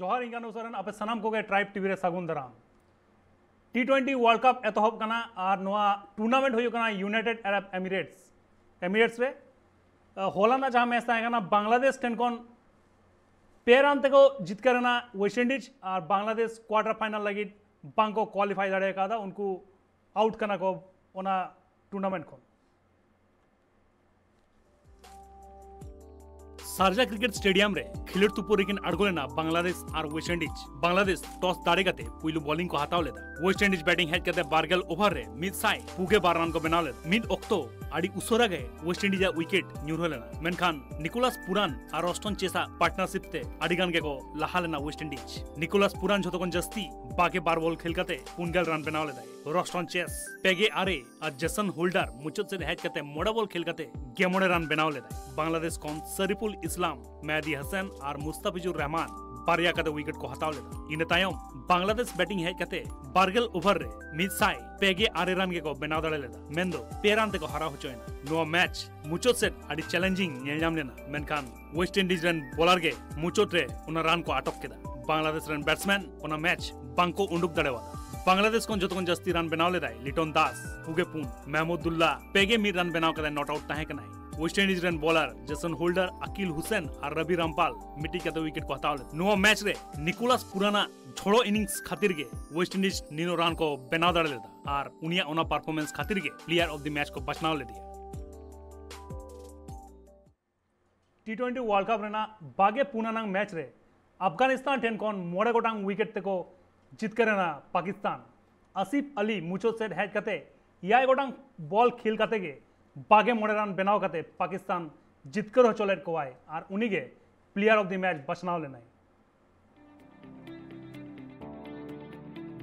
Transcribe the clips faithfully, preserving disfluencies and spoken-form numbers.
ᱡᱚᱦᱟᱨ, ᱤᱧ ᱠᱟᱱᱩ ᱥᱚᱨᱮᱱ᱾ ᱟᱯᱮ ᱥᱟᱱᱟᱢ ᱠᱚᱜᱮ ᱴᱨᱟᱭᱤᱵᱽ ᱴᱤᱵᱷᱤ ᱨᱮ ᱥᱟᱹᱜᱩᱱ ᱫᱟᱨᱟᱢ᱾ ᱴᱤ ᱴᱩᱭᱮᱱᱴᱤ ᱣᱟᱨᱞᱰ ᱠᱟᱯ ᱮᱛᱚᱦᱚᱵ ᱠᱟᱱᱟ ᱟᱨ ᱱᱚᱣᱟ ᱴᱩᱨᱱᱟᱢᱮᱱᱴ ᱦᱩᱭᱩᱜ ᱠᱟᱱᱟ ᱤᱭᱩᱱᱟᱭᱴᱮᱰ ᱟᱨᱟᱵᱽ ᱮᱢᱤᱨᱮᱴᱥ, ᱮᱢᱤᱨᱮᱴᱥ ᱨᱮ᱾ ᱟᱸ, ᱦᱚᱞᱟ ᱨᱮᱱᱟᱜ ᱡᱟᱦᱟᱸ ᱢᱮᱪ ᱛᱟᱦᱮᱸ ᱠᱟᱱᱟ, ᱵᱟᱝᱞᱟᱫᱮᱥ ᱴᱷᱮᱱ ᱠᱷᱚᱱ ᱯᱮ ᱨᱟᱱ ᱛᱮᱠᱚ ᱡᱤᱛᱠᱟᱹᱨ ᱮᱱᱟ ᱳᱭᱮᱥᱴ ᱤᱱᱰᱤᱡᱽ ᱟᱨ ᱵᱟᱝᱞᱟᱫᱮᱥ ᱠᱣᱟᱨᱴᱟᱨ ᱯᱷᱟᱭᱱᱟᱞ ᱞᱟᱹᱜᱤᱫ ᱵᱟᱝᱠᱚ ᱠᱣᱟᱞᱤᱯᱷᱟᱭ ᱫᱟᱲᱮ ᱠᱟᱣᱫᱟ᱾ ᱩᱱᱠᱩ ᱟᱣᱩᱴ ᱠᱟᱱᱟ ᱠᱚ ᱚᱱᱟ ᱴᱩᱨᱱᱟᱢᱮᱱᱴ ᱠᱷᱚᱱ᱾ ᱥᱟᱨᱡᱟ ᱠᱨᱤᱠᱮᱴ ᱥᱴᱮᱰᱤᱭᱟᱢ ᱨᱮ ᱠᱷᱮᱞᱳᱰ ᱛᱩᱯᱩ ᱨᱮᱠᱤᱱ ᱟᱬᱜᱚ ᱞᱮᱱᱟ ᱵᱟᱝᱞᱟᱫᱮᱥ ᱟᱨ ᱳᱭᱮᱥᱴ ᱤᱱᱰᱤᱡᱽ᱾ ᱵᱟᱝᱞᱟᱫᱮᱥ ᱴᱚᱥ ᱫᱟᱲᱮ ᱠᱟᱛᱮ ᱯᱩᱭᱞᱩ ᱵᱚᱞᱤᱝ ᱠᱚ ᱦᱟᱛᱟᱣ ᱞᱮᱫᱟ᱾ ᱳᱭᱮᱥᱴ ᱤᱱᱰᱤᱡᱽ ᱵᱮᱴᱤᱝ ᱦᱮᱡ ᱠᱟᱛᱮ ᱵᱟᱨᱜᱮᱞ ᱳᱵᱷᱟᱨ ᱨᱮ ᱢᱤᱫ ᱥᱟᱭ ᱯᱩᱜᱮ ᱵᱟᱨ ᱨᱟᱱ ᱠᱚ ᱵᱮᱱᱟᱣ ᱞᱮᱫᱟ᱾ ᱢᱤᱫ ᱚᱠᱛᱚ ᱟᱹᱰᱤ ᱩᱥᱟᱹᱨᱟ ᱜᱮ ᱳᱭᱮᱥᱴ ᱤᱱᱰᱤᱡᱽ ᱟᱜ ᱣᱤᱠᱮᱴ ᱧᱩᱨᱦᱟᱹ ᱞᱮᱱᱟ, ᱢᱮᱱᱠᱷᱟᱱ ᱱᱤᱠᱳᱞᱟᱥ ᱯᱩᱨᱟᱱ ᱟᱨ ᱨᱚᱥᱴᱚᱱ ᱪᱮᱥ ᱟᱜ ᱯᱟᱨᱴᱱᱟᱨᱥᱤᱯ ᱛᱮ ᱟᱹᱰᱤ ᱜᱟᱱ ᱜᱮᱠᱚ ᱞᱟᱦᱟ ᱞᱮᱱᱟ ᱳᱭᱮᱥᱴ ᱤᱱᱰᱤᱡᱽ᱾ ᱱᱤᱠᱳᱞᱟᱥ ᱯᱩᱨᱟᱱ ᱡᱷᱚᱛᱚ ᱠᱷᱚᱱ ᱡᱟᱹᱥᱛᱤ ᱵᱟᱜᱮ ᱵᱟᱨ ᱵᱚᱞ ᱠᱷᱮᱞ ᱠᱟᱛᱮ ᱯᱩᱱ ᱜᱮᱞ ᱨᱟᱱ ᱵᱮᱱᱟᱣ ᱞᱮᱫᱟᱭ᱾ ᱨᱚᱥᱴᱚᱱ ᱪᱮᱥ ᱯᱮᱜᱮ ᱟᱨᱮ ᱟᱨ ᱡᱮᱥᱚᱱ ᱦᱳᱞᱰᱟᱨ ᱢᱩᱪᱟᱹᱫ ᱥᱮᱫ ᱦᱮᱡ ᱠᱟᱛᱮ ᱢᱚᱬᱮ ᱵᱚᱞ ᱠᱷᱮᱞ ᱠᱟᱛᱮ ᱜᱮ ᱢᱚᱬᱮ ᱨᱟᱱ ᱵᱮᱱᱟᱣ ᱞᱮᱫᱟᱭ᱾ ᱵᱟᱝᱞᱟᱫᱮᱥ ᱠᱷᱚᱱ ᱥᱟᱨᱤᱯᱩᱞ ᱤᱥᱞᱟᱢ, ᱢᱮᱦᱫᱤ ᱦᱟᱥᱟᱱ ᱟᱨ ᱢᱩᱥᱛᱟᱯᱷᱤᱡᱩᱨ ᱨᱚᱦᱢᱟᱱ ᱵᱟᱨᱭᱟ ᱠᱟᱛᱮ ᱣᱤᱠᱮᱴ ᱠᱚ ᱦᱟᱛᱟᱣ ᱞᱮᱫᱟ᱾ ᱤᱱᱟᱹ ᱛᱟᱭᱚᱢ ᱵᱟᱝᱞᱟᱫᱮᱥ ᱵᱮᱴᱤᱝ ᱦᱮᱡ ᱠᱟᱛᱮ ᱵᱟᱨᱜᱮᱞ ᱳᱵᱷᱟᱨ ᱨᱮ ᱢᱤᱫ ᱥᱟᱭ ᱯᱮᱜᱮ ᱟᱨᱮ ᱨᱟᱱ ᱜᱮᱠᱚ ᱵᱮᱱᱟᱣ ᱫᱟᱲᱮ ᱞᱮᱫᱟ, ᱢᱮᱱᱫᱚ ᱯᱮ ᱨᱟᱱ ᱛᱮᱠᱚ ᱦᱟᱨᱟᱣ ᱦᱚᱪᱚᱭᱮᱱᱟ᱾ ᱱᱚᱣᱟ ᱢᱮᱪ ᱢᱩᱪᱟᱹᱫ ᱥᱮᱫ ᱟᱹᱰᱤ ᱪᱮᱞᱮᱧᱡᱤᱝ ᱧᱮᱞ ᱧᱟᱢ ᱞᱮᱱᱟ, ᱢᱮᱱᱠᱷᱟᱱ ᱳᱭᱮᱥᱴ ᱤᱱᱰᱤᱡᱽ ᱨᱮᱱ ᱵᱚᱞᱟᱨ ᱜᱮ ᱢᱩᱪᱟᱹᱫ ᱨᱮ ᱚᱱᱟ ᱨᱟᱱ ᱠᱚ ᱟᱴᱚᱠ ᱠᱮᱫᱟ᱾ ᱵᱟᱝᱞᱟᱫᱮᱥ ᱨᱮᱱ ᱵᱮᱴᱥᱢᱮᱱ ᱚᱱᱟ ᱢᱮᱪ ᱵᱟᱝᱠᱚ ᱩᱰᱩᱠ ᱫᱟᱲᱮᱣᱟᱫᱟ᱾ ᱵᱟᱝᱞᱟᱫᱮᱥ ᱠᱷᱚᱱ ᱡᱚᱛᱚ ᱠᱷᱚᱱ ᱡᱟᱹᱥᱛᱤ ᱨᱟᱱ ᱵᱮᱱᱟᱣ ᱞᱮᱫᱟᱭ ᱞᱤᱴᱚᱱ ᱫᱟᱥ, ᱯᱩᱜᱮ ᱯᱩᱱ, ᱢᱟᱦᱢᱩᱫᱩᱞᱞᱟᱦ ᱯᱮᱜᱮ ᱢᱤᱫ ᱨᱟᱱ ᱵᱮᱱᱟᱣ ᱠᱟᱛᱮ ᱱᱚᱴ ᱟᱣᱩᱴ ᱛᱟᱦᱮᱸ ᱠᱟᱱᱟᱭ᱾ ᱳᱭᱮᱥᱴ ᱤᱱᱰᱤᱡᱽ ᱨᱮᱱ ᱵᱚᱞᱟᱨ ᱡᱮᱥᱚᱱ ᱦᱳᱞᱰᱟᱨ, ᱟᱠᱤᱞ ᱦᱩᱥᱮᱱ ᱟᱨ ᱨᱚᱵᱤ ᱨᱟᱢᱯᱟᱞ ᱢᱤᱫᱴᱤᱡ ᱠᱟᱛᱮ ᱣᱤᱠᱮᱴ ᱠᱚ ᱦᱟᱛᱟᱣ ᱞᱮᱫᱟ᱾ ᱱᱚᱣᱟ ᱢᱮᱪ ᱨᱮ ᱱᱤᱠᱳᱞᱟᱥ ᱯᱩᱨᱟᱱᱟᱜ ᱡᱷᱚᱲᱚ ᱤᱱᱤᱝᱥ ᱠᱷᱟᱹᱛᱤᱨ ᱜᱮ ᱳᱭᱮᱥᱴ ᱤᱱᱰᱤᱡᱽ ᱱᱤᱱᱟᱹᱜ ᱨᱟᱱ ᱠᱚ ᱵᱮᱱᱟᱣ ᱫᱟᱲᱮ ᱞᱮᱫᱟ ᱟᱨ ᱩᱱᱤᱭᱟᱜ ᱚᱱᱟ ᱯᱟᱨᱯᱷᱚᱨᱢᱮᱱᱥ ᱠᱷᱟᱹᱛᱤᱨ ᱜᱮ ᱯᱞᱮᱭᱟᱨ ᱚᱯᱷ ᱫᱤ ᱢᱮᱪ ᱠᱚ ᱵᱟᱪᱷᱱᱟᱣ ᱞᱮᱫᱮᱭᱟ᱾ ᱴᱤ ᱴᱩᱭᱮᱱᱴᱤ ᱣᱟᱨᱞᱰ ᱠᱟᱯ ᱨᱮᱱᱟᱜ ᱵᱟᱜᱮ ᱯᱩᱱ ᱟᱱᱟᱝ ᱢᱮᱪ ᱨᱮ ᱟᱯᱷᱜᱟᱱᱤᱥᱛᱟᱱ ᱴᱷᱮᱱ ᱠᱷᱚᱱ ᱢᱚᱬᱮ ᱜᱚᱴᱟᱝ ᱣᱤᱠᱮᱴ ᱛᱮᱠᱚ ᱡᱤᱛᱠᱟᱹᱨ ᱮᱱᱟ ᱯᱟᱠᱤᱥᱛᱟᱱ᱾ ᱟᱥᱤᱯ ᱟᱞᱤ ᱢᱩᱪᱟᱹᱫ ᱥᱮᱫ ᱦᱮᱡ ᱠᱟᱛᱮ ᱮᱭᱟᱭ ᱜᱚᱴᱟᱝ ᱵᱚᱞ ᱠᱷᱮᱞ ᱠᱟᱛᱮ ᱜᱮ ᱵᱟᱜᱮ ᱢᱚᱬᱮ ᱨᱟᱱ ᱵᱮᱱᱟᱣ ᱠᱟᱛᱮ ᱯᱟᱠᱤᱥᱛᱟᱱ ᱡᱤᱛᱠᱟᱹᱨ ᱦᱚᱪᱚ ᱞᱮᱫ ᱠᱚᱣᱟᱭ ᱟᱨ ᱩᱱᱤᱜᱮ ᱯᱞᱮᱭᱟᱨ ᱚᱯᱷ ᱫᱤ ᱢᱮᱪ ᱵᱟᱪᱷᱱᱟᱣ ᱞᱮᱱᱟᱭ᱾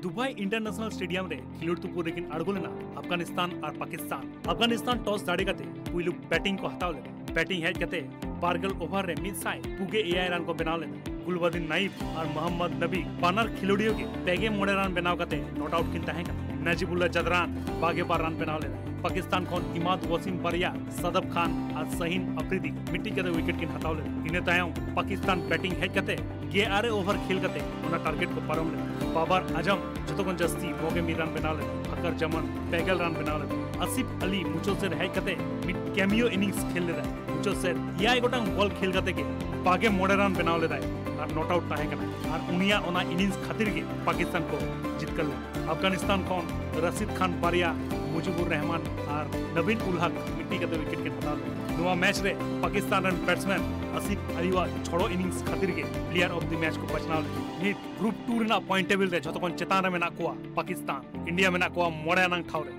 ᱫᱩᱵᱟᱭ ᱤᱱᱴᱟᱨᱱᱮᱥᱱᱟᱞ ᱥᱴᱮᱰᱤᱭᱟᱢ ᱨᱮ ᱠᱷᱮᱞᱳᱰ ᱛᱩᱯᱩ ᱨᱮᱠᱤᱱ ᱟᱬᱜᱚ ᱞᱮᱱᱟ ᱟᱯᱷᱜᱟᱱᱤᱥᱛᱟᱱ ᱟᱨ ᱯᱟᱠᱤᱥᱛᱟᱱ᱾ ᱟᱯᱷᱜᱟᱱᱤᱥᱛᱟᱱ ᱴᱚᱥ ᱫᱟᱲᱮ ᱠᱟᱛᱮ ᱯᱩᱭᱞᱩ ᱵᱮᱴᱤᱝ ᱠᱚ ᱦᱟᱛᱟᱣ ᱞᱮᱫᱟ᱾ ᱵᱮᱴᱤᱝ ᱦᱮᱡ ᱠᱟᱛᱮ ᱵᱟᱨᱜᱮᱞ ᱳᱵᱷᱟᱨ ᱨᱮ ᱢᱤᱫ ᱥᱟᱭ ᱯᱩᱜᱮ ᱮᱭᱟᱭ ᱨᱟᱱ ᱠᱚ ᱵᱮᱱᱟᱣ ᱞᱮᱫᱟ᱾ ᱜᱩᱞᱵᱟᱫᱤᱱ ᱱᱟᱭᱤᱵ ᱟᱨ ᱢᱚᱦᱚᱢᱢᱚᱫ ᱱᱟᱵᱤ ᱵᱟᱱᱟᱨ ᱠᱷᱮᱞᱳᱰᱤᱭᱟᱹ ᱜᱮ ᱯᱮᱜᱮ ᱢᱚᱬᱮ ᱨᱟᱱ ᱵᱮᱱᱟᱣ ᱠᱟᱛᱮ ᱱᱚᱴ ᱟᱣᱩᱴ ᱠᱤᱱ ᱛᱟᱦᱮᱸ ᱠᱟᱱᱟ᱾ ᱱᱟᱡᱤᱵᱩᱞᱞᱟ ᱡᱟᱫᱨᱟᱱ ᱵᱟᱜᱮ ᱵᱟᱨ ᱨᱟᱱ ᱵᱮᱱᱟᱣ ᱞᱮᱫᱟ᱾ ᱯᱟᱠᱤᱥᱛᱟᱱ ᱠᱷᱚᱱ ᱤᱢᱟᱫ ᱣᱟᱥᱤᱢ ᱵᱟᱨᱭᱟ, ᱥᱟᱫᱟᱵ ᱠᱷᱟᱱ ᱟᱨ ᱥᱟᱦᱤᱱ ᱟᱯᱨᱤᱫᱤ ᱢᱤᱫᱴᱤᱡ ᱠᱟᱛᱮ ᱣᱤᱠᱮᱴ ᱠᱤᱱ ᱦᱟᱛᱟᱣ ᱞᱮᱫᱟ᱾ ᱤᱱᱟᱹ ᱛᱟᱭᱚᱢ ᱯᱟᱠᱤᱥᱛᱟᱱ ᱵᱮᱴᱤᱝ ᱦᱮᱡ ᱠᱟᱛᱮ ᱜᱮᱞ ᱟᱨᱮ ᱳᱵᱷᱟᱨ ᱠᱷᱮᱞ ᱠᱟᱛᱮ ᱚᱱᱟ ᱴᱟᱨᱜᱮᱴ ᱠᱚ ᱯᱟᱨᱚᱢ ᱞᱮᱫᱟ᱾ ᱵᱟᱵᱟᱨ ᱟᱡᱚᱢ ᱡᱚᱛᱚ ᱠᱷᱚᱱ ᱡᱟᱹᱥᱛᱤ ᱢᱚᱜᱮ ᱢᱤᱫ ᱨᱟᱱ ᱵᱮᱱᱟᱣ ᱞᱮᱫᱟ᱾ ᱯᱷᱟᱠᱟᱨ ᱡᱟᱢᱟᱱ ᱯᱮ ᱜᱮᱞ ᱨᱟᱱ ᱵᱮᱱᱟᱣ ᱞᱮᱫᱟ᱾ ᱟᱥᱤᱯ ᱟᱞᱤ ᱢᱩᱪᱟᱹᱫ ᱥᱮᱫ ᱦᱮᱡ ᱠᱟᱛᱮ ᱢᱤᱫ ᱠᱮᱢᱤᱭᱳ ᱤᱱᱤᱝᱥ ᱠᱷᱮᱞ ᱞᱮᱫᱟᱭ᱾ ᱢᱩᱪᱟᱹᱫ ᱥᱮᱫ ᱮᱭᱟᱭ ᱜᱚᱴᱟᱝ ᱵᱚᱞ ᱠᱷᱮᱞ ᱠᱟᱛᱮ ᱜᱮ ᱵᱟᱜᱮ ᱢᱚᱬᱮ ᱨᱟᱱ ᱵᱮᱱᱟᱣ ᱞᱮᱫᱟᱭ ᱟᱨ ᱱᱚᱴ ᱟᱣᱩᱴ ᱛᱟᱦᱮᱸ ᱠᱟᱱᱟ᱾ ᱟᱨ ᱩᱱᱤᱭᱟᱜ ᱚᱱᱟ ᱤᱱᱤᱝᱥ ᱠᱷᱟᱹᱛᱤᱨ ᱜᱮ ᱯᱟᱠᱤᱥᱛᱟᱱ ᱠᱚ ᱡᱤᱛᱠᱟᱹᱨ ᱞᱮᱱᱟ᱾ ᱟᱯᱜᱟᱱᱤᱥᱛᱟᱱ ᱠᱷᱚᱱ ᱨᱟᱥᱤᱫ ᱠᱷᱟᱱ ᱵᱟᱨᱭᱟ, ᱢᱩᱡᱤᱵᱩᱨ ᱨᱮᱦᱢᱟᱱ ᱟᱨ ᱱᱟᱵᱤᱱ ᱩᱞ ᱦᱟᱠ ᱢᱤᱫᱴᱤᱡ ᱠᱟᱛᱮ ᱣᱤᱠᱮᱴ ᱠᱤᱱ ᱦᱟᱛᱟᱣ ᱞᱮᱫᱟ᱾ ᱱᱚᱣᱟ ᱢᱮᱪ ᱨᱮ ᱯᱟᱠᱤᱥᱛᱟᱱ ᱨᱮᱱ ᱵᱮᱴᱥᱢᱮᱱ ᱟᱥᱤᱯ ᱟᱞᱤᱣᱟᱜ ᱪᱷᱚᱲᱚ ᱤᱱᱤᱝᱥ ᱠᱷᱟᱹᱛᱤᱨ ᱜᱮ ᱯᱞᱮᱭᱟᱨ ᱚᱯᱷ ᱫᱤ ᱢᱮᱪ ᱠᱚ ᱵᱟᱪᱷᱱᱟᱣ ᱞᱮᱫᱟ᱾ ᱱᱤᱛ ᱜᱨᱩᱯ ᱴᱩ ᱨᱮᱱᱟᱜ ᱯᱚᱭᱮᱱᱴ ᱴᱮᱵᱤᱞ ᱨᱮ ᱡᱷᱚᱛᱚ ᱠᱷᱚᱱ ᱪᱮᱛᱟᱱ ᱨᱮ ᱢᱮᱱᱟᱜ ᱠᱚᱣᱟ ᱯᱟᱠᱤᱥᱛᱟᱱ᱾ ᱤᱱᱰᱤᱭᱟ ᱢᱮᱱᱟᱜ ᱠᱚᱣᱟ ᱢᱚᱬᱮ ᱟᱱᱟᱝ ᱴᱷᱟᱶ ᱨᱮ᱾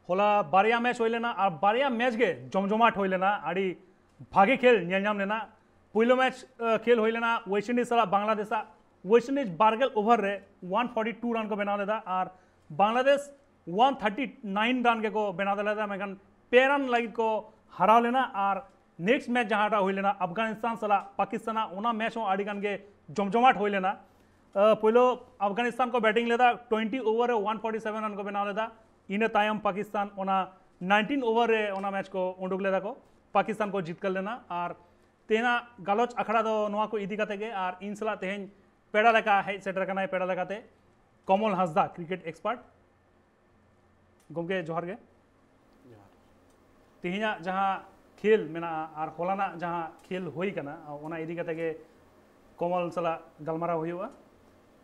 ᱦᱚᱞᱟ ᱵᱟᱨᱭᱟ ᱢᱮᱪ ᱦᱩᱭ ᱞᱮᱱᱟ ᱟᱨ ᱵᱟᱨᱭᱟ ᱢᱮᱪ ᱜᱮ ᱡᱚᱢᱡᱚᱢᱟᱴ ᱦᱩᱭ ᱞᱮᱱᱟ᱾ ᱟᱹᱰᱤ ᱵᱷᱟᱜᱮ ᱠᱷᱮᱞ ᱧᱮᱞ ᱧᱟᱢ ᱞᱮᱱᱟ᱾ ᱯᱩᱭᱞᱩ ᱢᱮᱪ, ᱟᱸ, ᱠᱷᱮᱞ ᱦᱩᱭ ᱞᱮᱱᱟ ᱣᱮᱥᱴ ᱤᱱᱰᱤᱡᱽ ᱥᱟᱞᱟᱜ ᱵᱟᱝᱞᱟᱫᱮᱥᱟᱜ᱾ ᱣᱮᱥᱴ ᱤᱱᱰᱤᱡᱽ ᱵᱟᱨ ᱜᱮᱞ ᱳᱵᱷᱟᱨ ᱨᱮ ᱚᱣᱟᱱ ᱯᱷᱳᱨᱴᱤ ᱴᱩ ᱨᱟᱱ ᱠᱚ ᱵᱮᱱᱟᱣ ᱞᱮᱫᱟ ᱟᱨ ᱵᱟᱝᱞᱟᱫᱮᱥ ᱚᱣᱟᱱ ᱛᱷᱟᱨᱴᱤ ᱱᱟᱭᱤᱱ ᱨᱟᱱ ᱜᱮᱠᱚ ᱵᱮᱱᱟᱣ ᱫᱟᱲᱮ ᱞᱮᱫᱟ, ᱢᱮᱱᱠᱷᱟᱱ ᱯᱮ ᱨᱟᱱ ᱞᱟᱹᱜᱤᱫ ᱠᱚ ᱦᱟᱨᱟᱣ ᱞᱮᱱᱟ᱾ ᱟᱨ ᱱᱮᱠᱥᱴ ᱢᱮᱪ ᱡᱟᱦᱟᱸᱴᱟᱜ ᱦᱩᱭ ᱞᱮᱱᱟ ᱟᱯᱜᱟᱱᱤᱥᱛᱟᱱ ᱥᱟᱞᱟᱜ ᱯᱟᱠᱤᱥᱛᱟᱱᱟᱜ, ᱚᱱᱟ ᱢᱮᱪ ᱦᱚᱸ ᱟᱹᱰᱤ ᱜᱟᱱ ᱜᱮ ᱡᱚᱢᱡᱚᱢᱟᱴ ᱦᱩᱭ ᱞᱮᱱᱟ᱾ ᱟᱸ, ᱯᱳᱭᱞᱳ ᱟᱯᱜᱟᱱᱤᱥᱛᱟᱱ ᱠᱚ ᱵᱮᱴᱤᱝ ᱞᱮᱫᱟ, ᱴᱩᱭᱮᱱᱴᱤ ᱳᱵᱷᱟᱨ ᱨᱮ ᱚᱣᱟᱱ ᱯᱷᱳᱨᱴᱤ ᱥᱮᱵᱷᱮᱱ ᱨᱟᱱ ᱠᱚ ᱵᱮᱱᱟᱣ ᱞᱮᱫᱟ᱾ ᱤᱱᱟᱹ ᱛᱟᱭᱚᱢ ᱯᱟᱠᱤᱥᱛᱟᱱ ᱚᱱᱟ ᱱᱟᱭᱤᱱᱴᱤᱱ ᱳᱵᱷᱟᱨ ᱨᱮ ᱚᱱᱟ ᱢᱮᱪ ᱠᱚ ᱩᱰᱩᱠ ᱞᱮᱫᱟ ᱠᱚ, ᱯᱟᱠᱤᱥᱛᱟᱱ ᱠᱚ ᱡᱤᱛᱠᱟᱹᱨ ᱞᱮᱱᱟ᱾ ᱟᱨ ᱛᱮᱦᱮᱧᱟᱜ ᱜᱟᱞᱚᱪ ᱟᱠᱷᱲᱟ ᱫᱚ ᱱᱚᱣᱟ ᱠᱚ ᱤᱫᱤ ᱠᱟᱛᱮ ᱜᱮ᱾ ᱟᱨ ᱤᱧ ᱥᱟᱞᱟᱜ ᱛᱮᱦᱮᱧ ᱯᱮᱲᱟ ᱞᱮᱠᱟ ᱦᱮᱡ ᱥᱮᱴᱮᱨ ᱟᱠᱟᱱᱟᱭ, ᱯᱮᱲᱟ ᱞᱮᱠᱟᱛᱮ ᱠᱚᱢᱚᱞ ᱦᱟᱸᱥᱫᱟ, ᱠᱨᱤᱠᱮᱴ ᱮᱠᱥᱯᱟᱨᱴ᱾ ᱜᱚᱢᱠᱮ ᱡᱚᱦᱟᱨ ᱜᱮ᱾ ᱡᱚᱦᱟᱨ᱾ ᱛᱮᱦᱮᱧᱟᱜ ᱡᱟᱦᱟᱸ ᱠᱷᱮᱞ ᱢᱮᱱᱟᱜᱼᱟ ᱟᱨ ᱦᱚᱞᱟᱱᱟᱜ ᱡᱟᱦᱟᱸ ᱠᱷᱮᱞ ᱦᱩᱭ ᱠᱟᱱᱟ, ᱚᱱᱟ ᱤᱫᱤ ᱠᱟᱛᱮ ᱜᱮ ᱠᱚᱢᱚᱞ ᱥᱟᱞᱟᱜ ᱜᱟᱞᱢᱟᱨᱟᱣ ᱦᱩᱭᱩᱜᱼᱟ᱾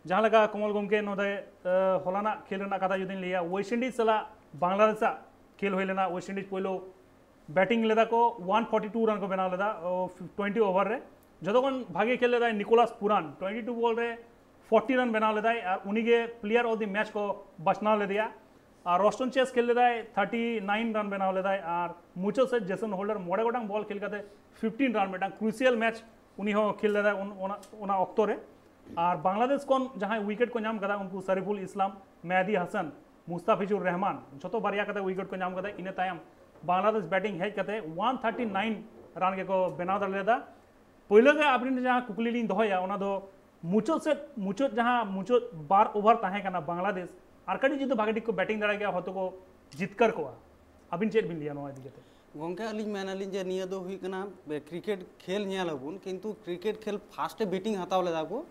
ᱡᱟᱦᱟᱸ ᱞᱮᱠᱟ ᱠᱚᱢᱚᱞ ᱜᱚᱢᱠᱮ ᱱᱚᱰᱮ, ᱟᱸ, ᱦᱚᱞᱟᱱᱟᱜ ᱠᱷᱮᱞ ᱨᱮᱱᱟᱜ ᱠᱟᱛᱷᱟ ᱡᱩᱫᱤᱧ ᱞᱟᱹᱭᱟ, ᱣᱮᱥᱴ ᱤᱱᱰᱤᱡᱽ ᱥᱟᱞᱟᱜ ᱵᱟᱝᱞᱟᱫᱮᱥᱟᱜ ᱠᱷᱮᱞ ᱦᱩᱭ ᱞᱮᱱᱟ᱾ ᱣᱮᱥᱴ ᱤᱱᱰᱤᱡᱽ ᱯᱳᱭᱞᱳ ᱵᱮᱴᱤᱝ ᱞᱮᱫᱟ ᱠᱚ, ᱚᱣᱟᱱ ᱯᱷᱳᱨᱴᱤ ᱴᱩ ᱨᱟᱱ ᱠᱚ ᱵᱮᱱᱟᱣ ᱞᱮᱫᱟ, ᱳ, ᱴᱩᱭᱮᱱᱴᱤ ᱳᱵᱷᱟᱨ ᱨᱮ᱾ ᱡᱚᱛᱚ ᱠᱷᱚᱱ ᱵᱷᱟᱜᱮ ᱠᱷᱮᱞ ᱞᱮᱫᱟᱭ ᱱᱤᱠᱳᱞᱟᱥ ᱯᱩᱨᱟᱱ, ᱴᱩᱭᱮᱱᱴᱤ ᱴᱩ ᱵᱚᱞ ᱨᱮ ᱯᱷᱳᱨᱴᱤ ᱨᱟᱱ ᱵᱮᱱᱟᱣ ᱞᱮᱫᱟᱭ ᱟᱨ ᱩᱱᱤᱜᱮ ᱯᱞᱮᱭᱟᱨ ᱚᱯᱷ ᱫᱤ ᱢᱮᱪ ᱠᱚ ᱵᱟᱪᱷᱱᱟᱣ ᱞᱮᱫᱮᱭᱟ᱾ ᱟᱨ ᱨᱚᱥᱴᱚᱱ ᱪᱮᱥ ᱠᱷᱮᱞ ᱞᱮᱫᱟᱭ, ᱛᱷᱟᱨᱴᱤ ᱱᱟᱭᱤᱱ ᱨᱟᱱ ᱵᱮᱱᱟᱣ ᱞᱮᱫᱟᱭ ᱟᱨ ᱢᱩᱪᱟᱹᱫ ᱥᱮᱫ ᱡᱮᱥᱚᱱ ᱦᱳᱞᱰᱟᱨ ᱢᱚᱬᱮ ᱜᱚᱴᱟᱝ ᱵᱚᱞ ᱠᱷᱮᱞ ᱠᱟᱛᱮ ᱯᱷᱤᱯᱴᱤᱱ ᱨᱟᱱ, ᱢᱤᱫᱴᱟᱝ ᱠᱨᱩᱥᱤᱭᱟᱞ ᱢᱮᱪ ᱩᱱᱤ ᱦᱚᱸ ᱠᱷᱮᱞ ᱞᱮᱫᱟᱭ ᱩᱱ-, ᱚᱱᱟ, ᱚᱱᱟ ᱚᱠᱛᱚ ᱨᱮ᱾ ᱟᱨ ᱵᱟᱝᱞᱟᱫᱮᱥ ᱠᱷᱚᱱ ᱡᱟᱦᱟᱸᱭ ᱣᱤᱠᱮᱴ ᱠᱚ ᱧᱟᱢ ᱠᱟᱫᱟ ᱩᱱᱠᱩ ᱥᱟᱨᱤᱯᱷᱩᱞ ᱤᱥᱞᱟᱢ, ᱢᱮᱦᱫᱤ ᱦᱟᱥᱟᱱ, ᱢᱩᱥᱛᱟᱯᱷᱤᱡᱩᱨ ᱨᱚᱦᱢᱟᱱ, ᱡᱷᱚᱛᱚ ᱵᱟᱨᱭᱟ ᱠᱟᱛᱮ ᱣᱤᱠᱮᱴ ᱠᱚ ᱧᱟᱢ ᱠᱟᱫᱟ᱾ ᱤᱱᱟᱹ ᱛᱟᱭᱚᱢ ᱵᱟᱝᱞᱟᱫᱮᱥ ᱵᱮᱴᱤᱝ ᱦᱮᱡ ᱠᱟᱛᱮ ᱚᱣᱟᱱ ᱛᱷᱟᱨᱴᱤ ᱱᱟᱭᱤᱱ ᱨᱟᱱ ᱜᱮᱠᱚ ᱵᱮᱱᱟᱣ ᱫᱟᱲᱮ ᱞᱮᱫᱟ᱾ ᱯᱳᱭᱞᱳ ᱜᱮ ᱟᱵᱤᱱ ᱡᱟᱦᱟᱸ ᱠᱩᱠᱞᱤ ᱞᱤᱧ ᱫᱚᱦᱚᱭᱟ, ᱚᱱᱟ ᱫᱚ ᱢᱩᱪᱟᱹᱫ ᱥᱮᱫ, ᱢᱩᱪᱟᱹᱫ ᱡᱟᱦᱟᱸ ᱢᱩᱪᱟᱹᱫ ᱵᱟᱨ ᱳᱵᱷᱟᱨ ᱛᱟᱦᱮᱸ ᱠᱟᱱᱟ, ᱵᱟᱝᱞᱟᱫᱮᱥ ᱟᱨ ᱠᱟᱹᱴᱤᱡ ᱡᱩᱫᱤ ᱵᱷᱟᱜᱮ ᱴᱷᱤᱠ ᱠᱚ ᱵᱮᱴᱤᱝ ᱫᱟᱲᱮ ᱠᱮᱭᱟ, ᱦᱚᱭᱛᱳ ᱠᱚ ᱡᱤᱛᱠᱟᱹᱨ ᱠᱚᱜᱼᱟ᱾ ᱟᱹᱵᱤᱱ ᱪᱮᱫ ᱵᱤᱱ ᱞᱟᱹᱭᱟ ᱱᱚᱣᱟ ᱤᱫᱤ ᱠᱟᱛᱮ? ᱜᱚᱝᱠᱮ, ᱟᱹᱞᱤᱧ ᱢᱮᱱᱟᱞᱤᱧ ᱡᱮ ᱱᱤᱭᱟᱹ ᱫᱚ ᱦᱩᱭᱩᱜ ᱠᱟᱱᱟ, ᱵᱮ-, ᱠᱨᱤᱠᱮᱴ ᱠᱷᱮᱞ ᱧᱮᱞ ᱟᱵᱚᱱ, ᱠᱤᱱᱛᱩ ᱠᱨᱤᱠᱮᱴ ᱠᱷᱮᱞ ᱯᱷᱟᱥᱴ ᱮ ᱵᱮᱴᱤᱝ ᱦᱟᱛᱟᱣ ᱞᱮᱫᱟ ᱠᱚ,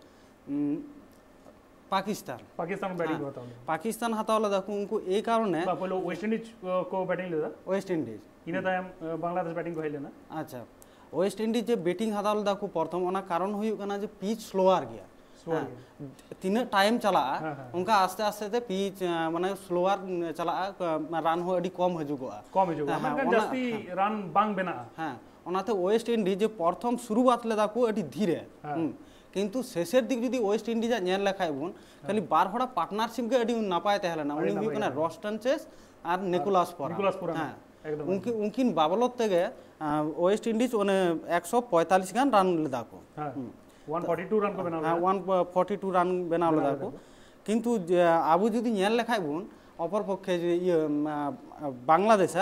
ᱩᱸ, ᱯᱟᱠᱤᱥᱛᱟᱱ᱾ ᱯᱟᱠᱤᱥᱛᱟᱱ ᱵᱮᱴᱤᱝ ᱦᱮᱸ, ᱠᱚ ᱦᱟᱛᱟᱣ ᱞᱮᱫᱟ᱾ ᱯᱟᱠᱤᱥᱛᱟᱱ ᱦᱟᱛᱟᱣ ᱞᱮᱫᱟ ᱠᱚ ᱩᱱᱠᱩ ᱮᱭ ᱠᱟᱨᱚᱱᱮ ᱵᱟ, ᱯᱳᱭᱞᱳ ᱳᱭᱮᱥᱴ ᱤᱱᱰᱤᱡᱽ, ᱟᱸ, ᱠᱚ ᱵᱮᱴᱤᱝ ᱞᱮᱫᱟ᱾ West Indies. ᱤᱱᱟᱹ ᱛᱟᱭᱚᱢ, ᱟᱸ, ᱵᱟᱝᱞᱟᱫᱮᱥ ᱵᱮᱴᱤᱝ ᱠᱚ ᱦᱮᱡ ᱞᱮᱱᱟ᱾ ᱟᱪᱪᱷᱟ, ᱳᱭᱮᱥᱴ ᱤᱱᱰᱤᱡᱽ ᱡᱮ ᱵᱮᱴᱤᱝ ᱦᱟᱛᱟᱣ ᱞᱮᱫᱟ ᱠᱚ ᱯᱨᱚᱛᱷᱚᱢ, ᱚᱱᱟ ᱠᱟᱨᱚᱱ ᱦᱩᱭᱩᱜ ᱠᱟᱱᱟ ᱡᱮ ᱯᱤᱪ ᱥᱞᱳᱣᱟᱨ ᱜᱮᱭᱟ᱾ ᱥᱞᱳᱣᱟᱨ ᱦᱮᱸ, ᱜᱮᱭᱟ᱾ ᱛᱤᱱᱟᱹᱜ ᱴᱟᱭᱤᱢ ᱪᱟᱞᱟᱜᱼᱟ, ᱦᱮᱸ, ᱦᱮᱸ, ᱚᱱᱠᱟ ᱟᱥᱛᱮ ᱟᱥᱛᱮ ᱛᱮ ᱯᱤᱪ, ᱟᱸ, ᱢᱟᱱᱮ ᱥᱞᱳᱣᱟᱨ ᱪᱟᱞᱟᱜᱼᱟ, ᱨᱟᱱ ᱦᱚᱸ ᱟᱹᱰᱤ ᱠᱚᱢ ᱦᱤᱡᱩᱜᱚᱜᱼᱟ᱾ ᱠᱚᱢ ᱦᱤᱡᱩᱜᱼᱟ, ᱦᱮᱸ, ᱦᱮᱸ, ᱢᱮᱱᱠᱷᱟᱱ ᱚᱱᱟ, ᱡᱟᱹᱥᱛᱤ ᱦᱮᱸ, ᱨᱟᱱ ᱵᱟᱝ ᱵᱮᱱᱟᱜᱼᱟ᱾ ᱦᱮᱸ, ᱚᱱᱟᱛᱮ ᱳᱭᱮᱥᱴ ᱤᱱᱰᱤᱡᱽ ᱡᱮ ᱯᱨᱚᱛᱷᱚᱢ ᱥᱩᱨᱩᱣᱟᱛ ᱞᱮᱫᱟ ᱠᱚ ᱟᱹᱰᱤ ᱫᱷᱤᱨᱮ᱾ ᱦᱮᱸ᱾ ᱦᱩᱸ᱾ ᱠᱤᱱᱛᱩ ᱥᱮᱥᱮᱨ ᱫᱤᱠ ᱡᱩᱫᱤ ᱳᱭᱮᱥᱴ ᱤᱱᱰᱤᱡᱽ ᱟᱜ ᱧᱮᱞ ᱞᱮᱠᱷᱟᱡ ᱵᱚᱱ, ᱠᱷᱟᱹᱞᱤ ᱦᱮᱸ᱾ ᱵᱟᱨ ᱦᱚᱲᱟᱜ ᱯᱟᱨᱴᱱᱟᱨᱥᱤᱯ ᱜᱮ ᱟᱹᱰᱤ ᱱᱟᱯᱟᱭ ᱛᱟᱦᱮᱸ ᱞᱮᱱᱟ᱾ ᱟᱹᱰᱤ ᱩᱱᱤ ᱦᱩᱭᱩᱜ ᱱᱟᱯᱟᱭ ᱠᱟᱱᱟ ᱛᱟᱦᱮᱸ ᱞᱮᱱᱟ᱾ ᱨᱚᱥᱴᱚᱱ ᱪᱮᱥ ᱟᱨ ᱟᱨ ᱱᱤᱠᱳᱞᱟᱥ ᱯᱚᱨᱟᱱ᱾ ᱱᱤᱠᱳᱞᱟᱥ ᱯᱚᱨᱟᱱ᱾ ᱦᱮᱸ᱾ ᱮᱠᱫᱚᱢ, ᱩᱱᱠᱤᱱ, ᱮᱠᱫᱚᱢ᱾ ᱩᱱᱠᱤᱱ ᱵᱟᱵᱚᱞᱚᱛ ᱛᱮᱜᱮ, ᱟᱸ, ᱳᱭᱮᱥᱴ ᱤᱱᱰᱤᱡᱽ ᱚᱱᱮ ᱮᱠᱥᱚ ᱯᱚᱸᱭᱛᱟᱞᱞᱤᱥ ᱜᱟᱱ ᱨᱟᱱ ᱞᱮᱫᱟ ᱠᱚ᱾ ᱦᱮᱸ᱾ ᱦᱩᱸ᱾ ᱚᱣᱟᱱ ᱯᱷᱚᱨᱴᱤ ᱴᱩ ᱨᱟᱱ ᱠᱚ ᱵᱮᱱᱟᱣ ᱦᱮᱸ, ᱞᱮᱫᱟ᱾ ᱚᱣᱟᱱ ᱯᱷᱚᱨᱴᱤ ᱴᱩ ᱨᱟᱱ ᱵᱮᱱᱟᱣ ᱵᱮᱱᱟᱣ ᱞᱮᱫᱟ ᱞᱮᱫᱟ ᱠᱚ᱾ ᱠᱚ᱾ ᱠᱤᱱᱛᱩ ᱡᱮ, ᱟᱵᱚ ᱡᱩᱫᱤ ᱧᱮᱞ ᱞᱮᱠᱷᱟᱡ ᱵᱚᱱ, ᱚᱯᱚᱨ ᱯᱚᱠᱠᱷᱮ ᱡᱮ ᱤᱭᱟᱹ, ᱢᱟ, ᱵᱟᱝᱞᱟᱫᱮᱥ,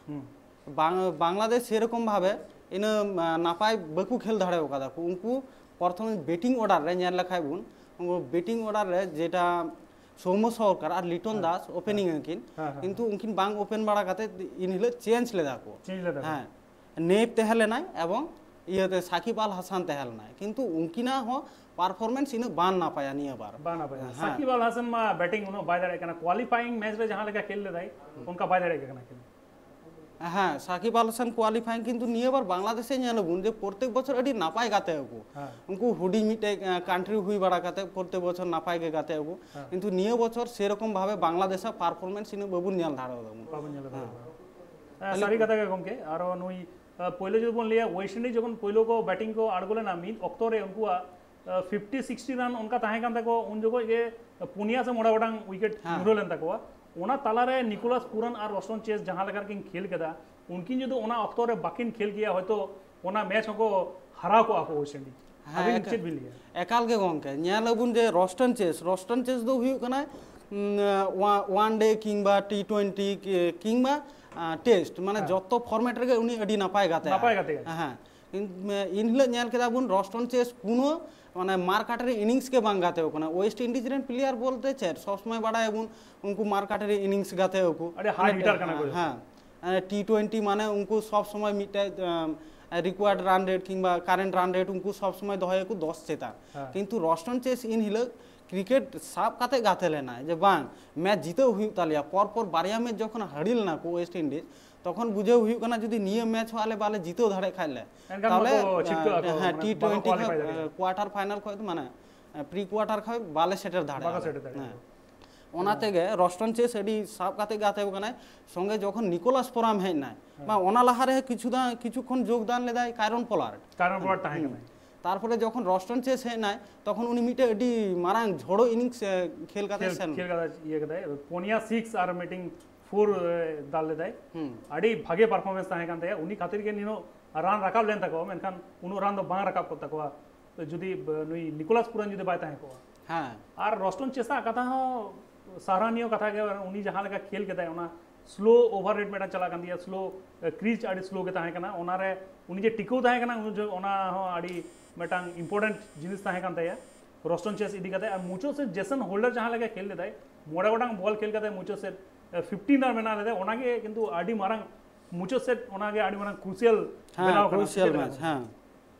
ᱦᱩᱸ᱾ ᱵᱟᱝ-, ᱵᱟᱝᱞᱟᱫᱮᱥ ᱥᱮᱨᱚᱠᱚᱢ ᱵᱷᱟᱵᱮ ᱤᱱᱟᱹ, ᱢᱟ, ᱱᱟᱯᱟᱭ ᱵᱟᱠᱚ ᱠᱷᱮᱞ ᱫᱟᱲᱮ ᱟᱠᱟᱫᱟ ᱠᱚ᱾ ᱩᱱᱠᱩ ᱯᱨᱚᱛᱷᱚᱢ ᱵᱮᱴᱤᱝ ᱚᱨᱰᱟᱨ ᱨᱮ ᱧᱮᱞ ᱞᱮᱠᱷᱟᱡ ᱵᱚᱱ, ᱩᱱᱠᱩ ᱵᱮᱴᱤᱝ ᱚᱨᱰᱟᱨ ᱨᱮ ᱡᱮᱴᱟ ᱥᱳᱣᱢᱚ ᱥᱚᱨᱠᱟᱨ ᱟᱨ ᱞᱤᱴᱚᱱ ᱦᱮᱸ, ᱫᱟᱥ ᱳᱯᱮᱱᱤᱝ ᱦᱮᱸ᱾ ᱟᱹᱠᱤᱱ, ᱦᱮᱸ, ᱦᱮᱸ, ᱠᱤᱱᱛᱩ ᱦᱮᱸ᱾ ᱩᱱᱠᱤᱱ ᱵᱟᱝ ᱳᱯᱮᱱ ᱵᱟᱲᱟ ᱠᱟᱛᱮ ᱤᱱ ᱦᱤᱞᱳᱜ ᱪᱮᱧᱡᱽ ᱞᱮᱫᱟ ᱠᱚ᱾ ᱪᱮᱧᱡᱽ ᱞᱮᱫᱟ ᱠᱚ᱾ ᱦᱮᱸ, ᱱᱮᱯ ᱛᱟᱦᱮᱸ ᱞᱮᱱᱟᱭ ᱮᱵᱚᱝ ᱤᱭᱟᱹᱛᱮ ᱥᱟᱠᱤᱵ ᱟᱞ ᱦᱟᱥᱟᱱ ᱛᱟᱦᱮᱸ ᱞᱮᱱᱟᱭ, ᱠᱤᱱᱛᱩ ᱩᱱᱠᱤᱱᱟᱜ ᱦᱚᱸ ᱯᱟᱨᱯᱷᱚᱨᱢᱮᱱᱥ ᱤᱱᱟᱹᱜ ᱵᱟᱝ ᱱᱟᱯᱟᱭᱟ ᱱᱤᱭᱟᱹ ᱵᱟᱨ᱾ ᱵᱟᱝ ᱱᱟᱯᱟᱭᱟ᱾ ᱦᱮᱸ᱾ ᱥᱟᱠᱤᱵ ᱟᱞ ᱦᱟᱥᱟᱱ ᱢᱟ ᱵᱮᱴᱤᱝ ᱩᱱᱟᱹᱜ ᱵᱟᱭ ᱫᱟᱲᱮᱭᱟᱜ ᱠᱟᱱᱟ, ᱠᱳᱣᱟᱞᱤᱯᱷᱟᱭᱤᱝ ᱢᱮᱪ ᱨᱮ ᱡᱟᱦᱟᱸ ᱞᱮᱠᱟ ᱠᱷᱮᱞ ᱞᱮᱫᱟᱭ, ᱚᱱᱠᱟ ᱵᱟᱭ ᱫᱟᱲᱮᱭᱟᱜ ᱠᱟᱱᱟ ᱠᱷᱮᱞ᱾ ᱦᱮᱸ, ᱥᱟᱠᱤᱵ ᱟᱞ ᱦᱟᱥᱟᱱ ᱠᱳᱣᱟᱞᱤᱯᱷᱟᱭᱤᱝ, ᱠᱤᱱᱛᱩ ᱱᱤᱭᱟᱹ ᱵᱟᱨ ᱵᱟᱝᱞᱟᱫᱮᱥᱮ ᱧᱮᱞ ᱟᱵᱚᱱ ᱡᱮ ᱯᱨᱚᱛᱮᱠ ᱵᱚᱪᱷᱚᱨ ᱟᱹᱰᱤ ᱱᱟᱯᱟᱭ ᱜᱟᱛᱮ ᱟᱠᱚ᱾ ᱦᱮᱸ᱾ ᱩᱱᱠᱩ ᱦᱩᱰᱤᱧ ᱢᱤᱫᱴᱮᱡ, ᱟᱸ, ᱠᱟᱱᱴᱨᱤ ᱦᱩᱭ ᱵᱟᱲᱟ ᱠᱟᱛᱮ ᱯᱨᱚᱛᱮᱠ ᱵᱚᱪᱷᱚᱨ ᱱᱟᱯᱟᱭ ᱜᱮ ᱜᱟᱛᱮ ᱟᱠᱚ᱾ ᱦᱮᱸ᱾ ᱠᱤᱱᱛᱩ ᱱᱤᱭᱟᱹ ᱵᱚᱪᱷᱚᱨ ᱥᱮᱨᱚᱠᱚᱢ ᱵᱷᱟᱵᱮ ᱵᱟᱝᱞᱟᱫᱮᱥᱟᱜ ᱯᱟᱨᱯᱷᱚᱨᱢᱮᱱᱥ ᱤᱱᱟᱹᱜ ᱵᱟᱵᱚᱱ ᱧᱮᱞ ᱫᱟᱲᱮ ᱟᱠᱟᱫᱟ ᱵᱚᱱ᱾ ᱵᱟᱵᱚᱱ ᱧᱮᱞ ᱫᱟᱲᱮ ᱦᱮᱸ᱾ ᱟᱠᱟᱫᱟ᱾ ᱦᱮᱸ, ᱥᱟᱹᱨᱤ ᱠᱟᱛᱷᱟ ᱜᱮ ᱜᱚᱢᱠᱮ᱾ ᱟᱨᱚ ᱱᱩᱭ, ᱟᱸ, ᱯᱳᱭᱞᱳ ᱡᱩᱫᱤ ᱵᱚᱱ ᱞᱟᱹᱭᱟ, ᱳᱭᱮᱥᱴ ᱤᱱᱰᱤᱡᱽ ᱡᱚᱠᱷᱚᱱ ᱯᱳᱭᱞᱳ ᱠᱚ ᱵᱮᱴᱤᱝ ᱠᱚ ᱟᱬᱜᱚ ᱞᱮᱱᱟ, ᱢᱤᱫ ᱚᱠᱛᱚ ᱨᱮ ᱩᱱᱠᱩᱣᱟᱜ, ᱟᱸ, ᱯᱷᱤᱯᱴᱤ ᱥᱤᱠᱥᱴᱤ ᱨᱟᱱ ᱚᱱᱠᱟ ᱛᱟᱦᱮᱸ ᱠᱟᱱ ᱛᱟᱠᱚᱣᱟ, ᱩᱱ ᱡᱚᱠᱷᱚᱡ ᱜᱮ ᱯᱩᱱᱭᱟ ᱥᱮ ᱢᱚᱬᱮ ᱜᱚᱴᱟᱝ ᱩᱭᱠᱮᱴ ᱦᱮᱸ᱾ ᱧᱩᱨᱦᱟᱹ ᱞᱮᱱ ᱛᱟᱠᱚᱣᱟ᱾ ᱚᱱᱟ ᱛᱟᱞᱟᱨᱮ ᱱᱤᱠᱳᱞᱟᱥ ᱯᱩᱨᱟᱱ ᱟᱨ ᱨᱚᱥᱴᱚᱱ ᱪᱮᱥ ᱡᱟᱦᱟᱸ ᱞᱮᱠᱟ ᱨᱮᱠᱤᱱ ᱠᱷᱮᱞ ᱠᱮᱫᱟ, ᱩᱱᱠᱤᱱ ᱡᱩᱫᱤ ᱚᱱᱟ ᱚᱠᱛᱚ ᱨᱮ ᱵᱟᱹᱠᱤᱱ ᱠᱷᱮᱞ ᱠᱮᱭᱟ, ᱦᱚᱭᱛᱳ ᱚᱱᱟ ᱢᱮᱪ ᱦᱚᱸᱠᱚ ᱦᱟᱨᱟᱣ ᱠᱚᱜᱼᱟ ᱠᱚ ᱳᱭᱮᱥᱴ ᱤᱱᱰᱤᱡᱽ᱾ ᱦᱮᱸ, ᱟᱹᱵᱤᱱ ᱮᱠᱟᱞ᱾ ᱪᱮᱫ ᱵᱤᱱ ᱞᱟᱹᱭᱟ? ᱮᱠᱟᱞ ᱜᱮ ᱜᱚᱢᱠᱮ, ᱧᱮᱞ ᱟᱵᱚᱱ ᱡᱮ ᱨᱚᱥᱴᱚᱱ ᱪᱮᱥ, ᱨᱚᱥᱴᱚᱱ ᱪᱮᱥ ᱫᱚ ᱦᱩᱭᱩᱜ ᱠᱟᱱᱟᱭ, ᱩᱸ, ᱣᱟ-, ᱣᱟᱱ ᱰᱮ ᱠᱤᱝᱵᱟ ᱴᱤ ᱴᱩᱭᱮᱱᱴᱤ ᱠᱤ-, ᱠᱤᱝᱵᱟ, ᱟᱸ, ᱴᱮᱥᱴ, ᱢᱟᱱᱮ ᱦᱮᱸ᱾ ᱡᱚᱛᱚ ᱯᱷᱚᱨᱢᱮᱴ ᱨᱮᱜᱮ ᱩᱱᱤ ᱟᱹᱰᱤ ᱱᱟᱯᱟᱭ ᱜᱟᱛᱮ᱾ ᱱᱟᱯᱟᱭ ᱜᱟᱛᱮ ᱜᱮ᱾ ᱦᱮᱸ᱾ ᱤᱱ-, ᱤᱱ ᱦᱤᱞᱳᱜ ᱧᱮᱞ ᱠᱮᱫᱟ ᱵᱚᱱ ᱨᱚᱥᱴᱚᱱ ᱪᱮᱥ ᱠᱳᱱᱳ ᱢᱟᱱᱮ ᱢᱟᱨᱠᱟᱴᱟᱨᱤ ᱤᱱᱤᱝᱥ ᱜᱮ ᱵᱟᱝ ᱜᱟᱛᱮ ᱟᱠᱚ ᱠᱟᱱᱟ᱾ ᱳᱭᱮᱥᱴ ᱤᱱᱰᱤᱡᱽ ᱨᱮᱱ ᱯᱞᱮᱭᱟᱨ ᱵᱚᱞᱛᱮ ᱪᱮᱫ, ᱥᱚᱵ ᱥᱚᱢᱚᱭ ᱵᱟᱲᱟᱭᱟᱵᱚᱱ ᱩᱱᱠᱩ ᱢᱟᱨᱠᱟᱴᱟᱨᱤ ᱤᱱᱤᱝᱥ ᱜᱟᱛᱮ ᱟᱠᱚ᱾ ᱟᱹᱰᱤ hard hitter ᱠᱟᱱᱟ ᱠᱚ᱾ ᱦᱮᱸ, ᱴᱤ ᱴᱩᱭᱮᱱᱴᱤ ᱢᱟᱱᱮ ᱩᱱᱠᱩ ᱥᱚᱵ ᱥᱚᱢᱚᱭ ᱢᱤᱫᱴᱮᱡ ᱨᱤᱠᱣᱟᱭᱟᱨᱰ ᱨᱟᱱ ᱨᱮᱴ ᱠᱤᱝᱵᱟ ᱠᱟᱨᱮᱱᱴ ᱨᱟᱱ ᱨᱮᱴ ᱩᱱᱠᱩ ᱥᱚᱵ ᱥᱚᱢᱚᱭ ᱫᱚᱦᱚᱭᱟᱠᱚ ᱫᱚᱥ ᱪᱮᱛᱟᱱ᱾ ᱦᱮᱸ᱾ ᱠᱤᱱᱛᱩ ᱨᱚᱥᱴᱚᱱ ᱪᱮᱥ ᱤᱱ ᱦᱤᱞᱳᱜ ᱠᱨᱤᱠᱮᱴ ᱥᱟᱵ ᱠᱟᱛᱮ ᱜᱟᱛᱮ ᱞᱮᱱᱟᱭ ᱡᱮ ᱵᱟᱝ, ᱢᱮᱪ ᱡᱤᱛᱟᱹᱣ ᱦᱩᱭᱩᱜ ᱛᱟᱞᱮᱭᱟ᱾ ᱯᱚᱨ ᱯᱚᱨ ᱵᱟᱨᱭᱟ ᱢᱮᱪ ᱡᱚᱠᱷᱚᱱ ᱦᱟᱹᱲᱤ ᱞᱮᱱᱟ ᱠᱚ ᱳᱭᱮᱥᱴ ᱤᱱᱰᱤᱡᱽ, ᱛᱚᱠᱷᱚᱱ ᱵᱩᱡᱷᱟᱹᱣ ᱦᱩᱭᱩᱜ ᱠᱟᱱᱟ ᱡᱩᱫᱤ ᱱᱤᱭᱟᱹ ᱢᱮᱪ ᱦᱚᱸ ᱟᱞᱮ ᱵᱟᱞᱮ ᱡᱤᱛᱟᱹᱣ ᱫᱟᱲᱮᱭᱟᱜ ᱠᱷᱟᱡ ᱞᱮ, ᱮᱱᱠᱷᱟᱱ ᱛᱟᱦᱚᱞᱮ ᱢᱟᱠᱚ ᱪᱷᱤᱴᱠᱟᱹᱜ ᱟᱠᱚ, ᱦᱮᱸ, ᱢᱟᱱᱮ ᱴᱤ ᱵᱟᱠᱚ ᱴᱩᱭᱮᱱᱴᱤ qualify ᱫᱟᱲᱮᱭᱟᱜᱼᱟ᱾ ᱠᱣᱟᱴᱟᱨ ᱯᱷᱟᱭᱱᱟᱞ ᱠᱷᱚᱡ ᱫᱚ ᱢᱟᱱᱮ ᱯᱨᱤ ᱠᱣᱟᱴᱟᱨ ᱠᱷᱚᱡ ᱵᱟᱞᱮ ᱥᱮᱴᱮᱨ ᱫᱟᱲᱮᱭᱟᱜᱼᱟ᱾ ᱵᱟᱠᱚ ᱥᱮᱴᱮᱨ ᱫᱟᱲᱮᱭᱟᱜᱼᱟ᱾ ᱦᱮᱸ᱾ ᱚᱱᱟ ᱛᱮᱜᱮ ᱨᱚᱥᱴᱚᱱ ᱪᱮᱥ ᱟᱹᱰᱤ ᱥᱟᱵ ᱠᱟᱛᱮ ᱜᱟᱛᱮ ᱠᱟᱱᱟᱭ᱾ ᱥᱚᱸᱜᱮ ᱡᱚᱠᱷᱚᱱ ᱱᱤᱠᱳᱞᱟᱥ ᱯᱚᱨᱟᱢ ᱦᱮᱡ ᱮᱱᱟᱭ, ᱵᱟᱝ, ᱚᱱᱟ ᱞᱟᱦᱟᱨᱮ ᱠᱤᱪᱷᱩ ᱫᱟ ᱠᱤᱪᱷᱩ ᱠᱷᱚᱱ ᱡᱳᱜᱽᱫᱟᱱ ᱞᱮᱫᱟᱭ ᱠᱟᱭᱨᱚᱱ ᱯᱚᱞᱟᱨᱰ᱾ ᱠᱟᱭᱨᱚᱱ ᱯᱚᱞᱟᱨᱰ ᱛᱟᱦᱮᱸ ᱦᱩᱸ᱾ ᱠᱟᱱᱟᱭ᱾ ᱛᱟᱨᱯᱚᱨᱮ ᱡᱚᱠᱷᱚᱱ ᱨᱚᱥᱴᱚᱱ ᱪᱮᱥ ᱦᱮᱡ ᱮᱱᱟᱭ, ᱛᱚᱠᱷᱚᱱ ᱩᱱᱤ ᱢᱤᱫᱴᱮᱡ ᱟᱹᱰᱤ ᱢᱟᱨᱟᱝ ᱡᱷᱚᱲᱚ ᱤᱱᱤᱝᱥ ᱠᱷᱮᱞ ᱠᱟᱛᱮ ᱠᱷᱮᱞ ᱥᱮᱱ ᱠᱷᱮᱞ ᱠᱟᱫᱟᱭ, ᱤᱭᱟᱹ ᱠᱟᱫᱟᱭ, ᱯᱩᱱᱭᱟ ᱥᱤᱠᱥ ᱟᱨ ᱢᱤᱫᱴᱤᱝ ᱯᱷᱳᱨ ᱫᱟᱞ ᱞᱮᱫᱟᱭ᱾ ᱦᱩᱸ᱾ ᱟᱹᱰᱤ ᱵᱷᱟᱜᱮ ᱯᱟᱨᱯᱷᱚᱨᱢᱮᱱᱥ ᱛᱟᱦᱮᱸ ᱠᱟᱱ ᱛᱟᱭᱟ᱾ ᱩᱱᱤ ᱠᱷᱟᱹᱛᱤᱨ ᱜᱮ ᱱᱤᱱᱟᱹᱜ ᱨᱟᱱ ᱨᱟᱠᱟᱵ ᱞᱮᱱ ᱛᱟᱠᱚᱣᱟ, ᱢᱮᱱᱠᱷᱟᱱ ᱩᱱᱟᱹᱜ ᱨᱟᱱ ᱫᱚ ᱵᱟᱝ ᱨᱟᱠᱟᱵ ᱠᱚᱜ ᱛᱟᱠᱚᱣᱟ ᱡᱩᱫᱤ ᱵ- ᱱᱩᱭ ᱱᱤᱠᱳᱞᱟᱥ ᱯᱩᱨᱟᱱ ᱡᱩᱫᱤ ᱵᱟᱭ ᱛᱟᱦᱮᱸ ᱠᱚᱜᱼᱟ᱾ ᱦᱮᱸ᱾ ᱟᱨ ᱨᱚᱥᱴᱚᱱ ᱪᱮᱥᱟᱜ ᱠᱟᱛᱷᱟ ᱦᱚᱸ ᱥᱟᱨᱦᱟᱣᱱᱤᱭᱚ ᱠᱟᱛᱷᱟ ᱜᱮ, ᱩᱱᱤ ᱡᱟᱦᱟᱸ ᱞᱮᱠᱟ ᱠᱷᱮᱞ ᱠᱮᱫᱟᱭ, ᱚᱱᱟ ᱥᱞᱳ ᱳᱵᱷᱟᱨ ᱨᱮᱴ ᱢᱤᱫᱴᱟᱝ ᱪᱟᱞᱟᱜ ᱠᱟᱱ ᱛᱟᱭᱟ, ᱥᱞᱳ ᱠᱨᱤᱡᱽ ᱟᱹᱰᱤ ᱥᱞᱳ ᱜᱮ ᱛᱟᱦᱮᱸ ᱠᱟᱱᱟ᱾ ᱚᱱᱟᱨᱮ ᱩᱱᱤ ᱡᱮ ᱴᱤᱠᱟᱹᱣ ᱛᱟᱦᱮᱸ ᱠᱟᱱᱟ, ᱩᱱ ᱡᱚᱦᱚᱜ ᱚᱱᱟ ᱦᱚᱸ ᱟᱹᱰᱤ ᱢᱤᱫᱴᱟᱝ ᱤᱢᱯᱚᱨᱴᱮᱱᱴ ᱡᱤᱱᱤᱥ ᱛᱟᱦᱮᱸ ᱠᱟᱱ ᱛᱟᱭᱟ ᱨᱚᱥᱴᱚᱱ ᱪᱮᱥ ᱤᱫᱤ ᱠᱟᱛᱮ᱾ ᱟᱨ ᱢᱩᱪᱟᱹᱫ ᱥᱮᱫ ᱡᱮᱥᱚᱱ ᱦᱳᱞᱰᱟᱨ ᱡᱟᱦᱟᱸ ᱞᱮᱠᱟ ᱠᱷᱮᱞ ᱞᱮᱫᱟᱭ, ᱢᱚᱬᱮ ᱜᱚᱴᱟᱝ ᱵᱚᱞ ᱠᱷᱮᱞ ᱠᱟᱛᱮ ᱢᱩᱪᱟᱹᱫ ᱥᱮᱫ ᱯᱷᱤᱯᱴᱤᱱ ᱨᱟᱱ ᱵᱮᱱᱟᱣ ᱞᱮᱫᱟᱭ, ᱚᱱᱟᱜᱮ ᱠᱤᱱᱛᱩ ᱟᱹᱰᱤ ᱢᱟᱨᱟᱝ, ᱢᱩᱪᱟᱹᱫ ᱥᱮᱫ ᱚᱱᱟᱜᱮ ᱟᱹᱰᱤ ᱢᱟᱨᱟᱝ ᱠᱨᱩᱥᱤᱭᱟᱞ ᱦᱮᱸ, ᱵᱮᱱᱟᱣ ᱠᱟᱱᱟ ᱠᱨᱩᱥᱤᱭᱟᱞ ᱠᱷᱮᱞ ᱢᱮᱪ᱾ ᱨᱮ᱾ ᱦᱮᱸ᱾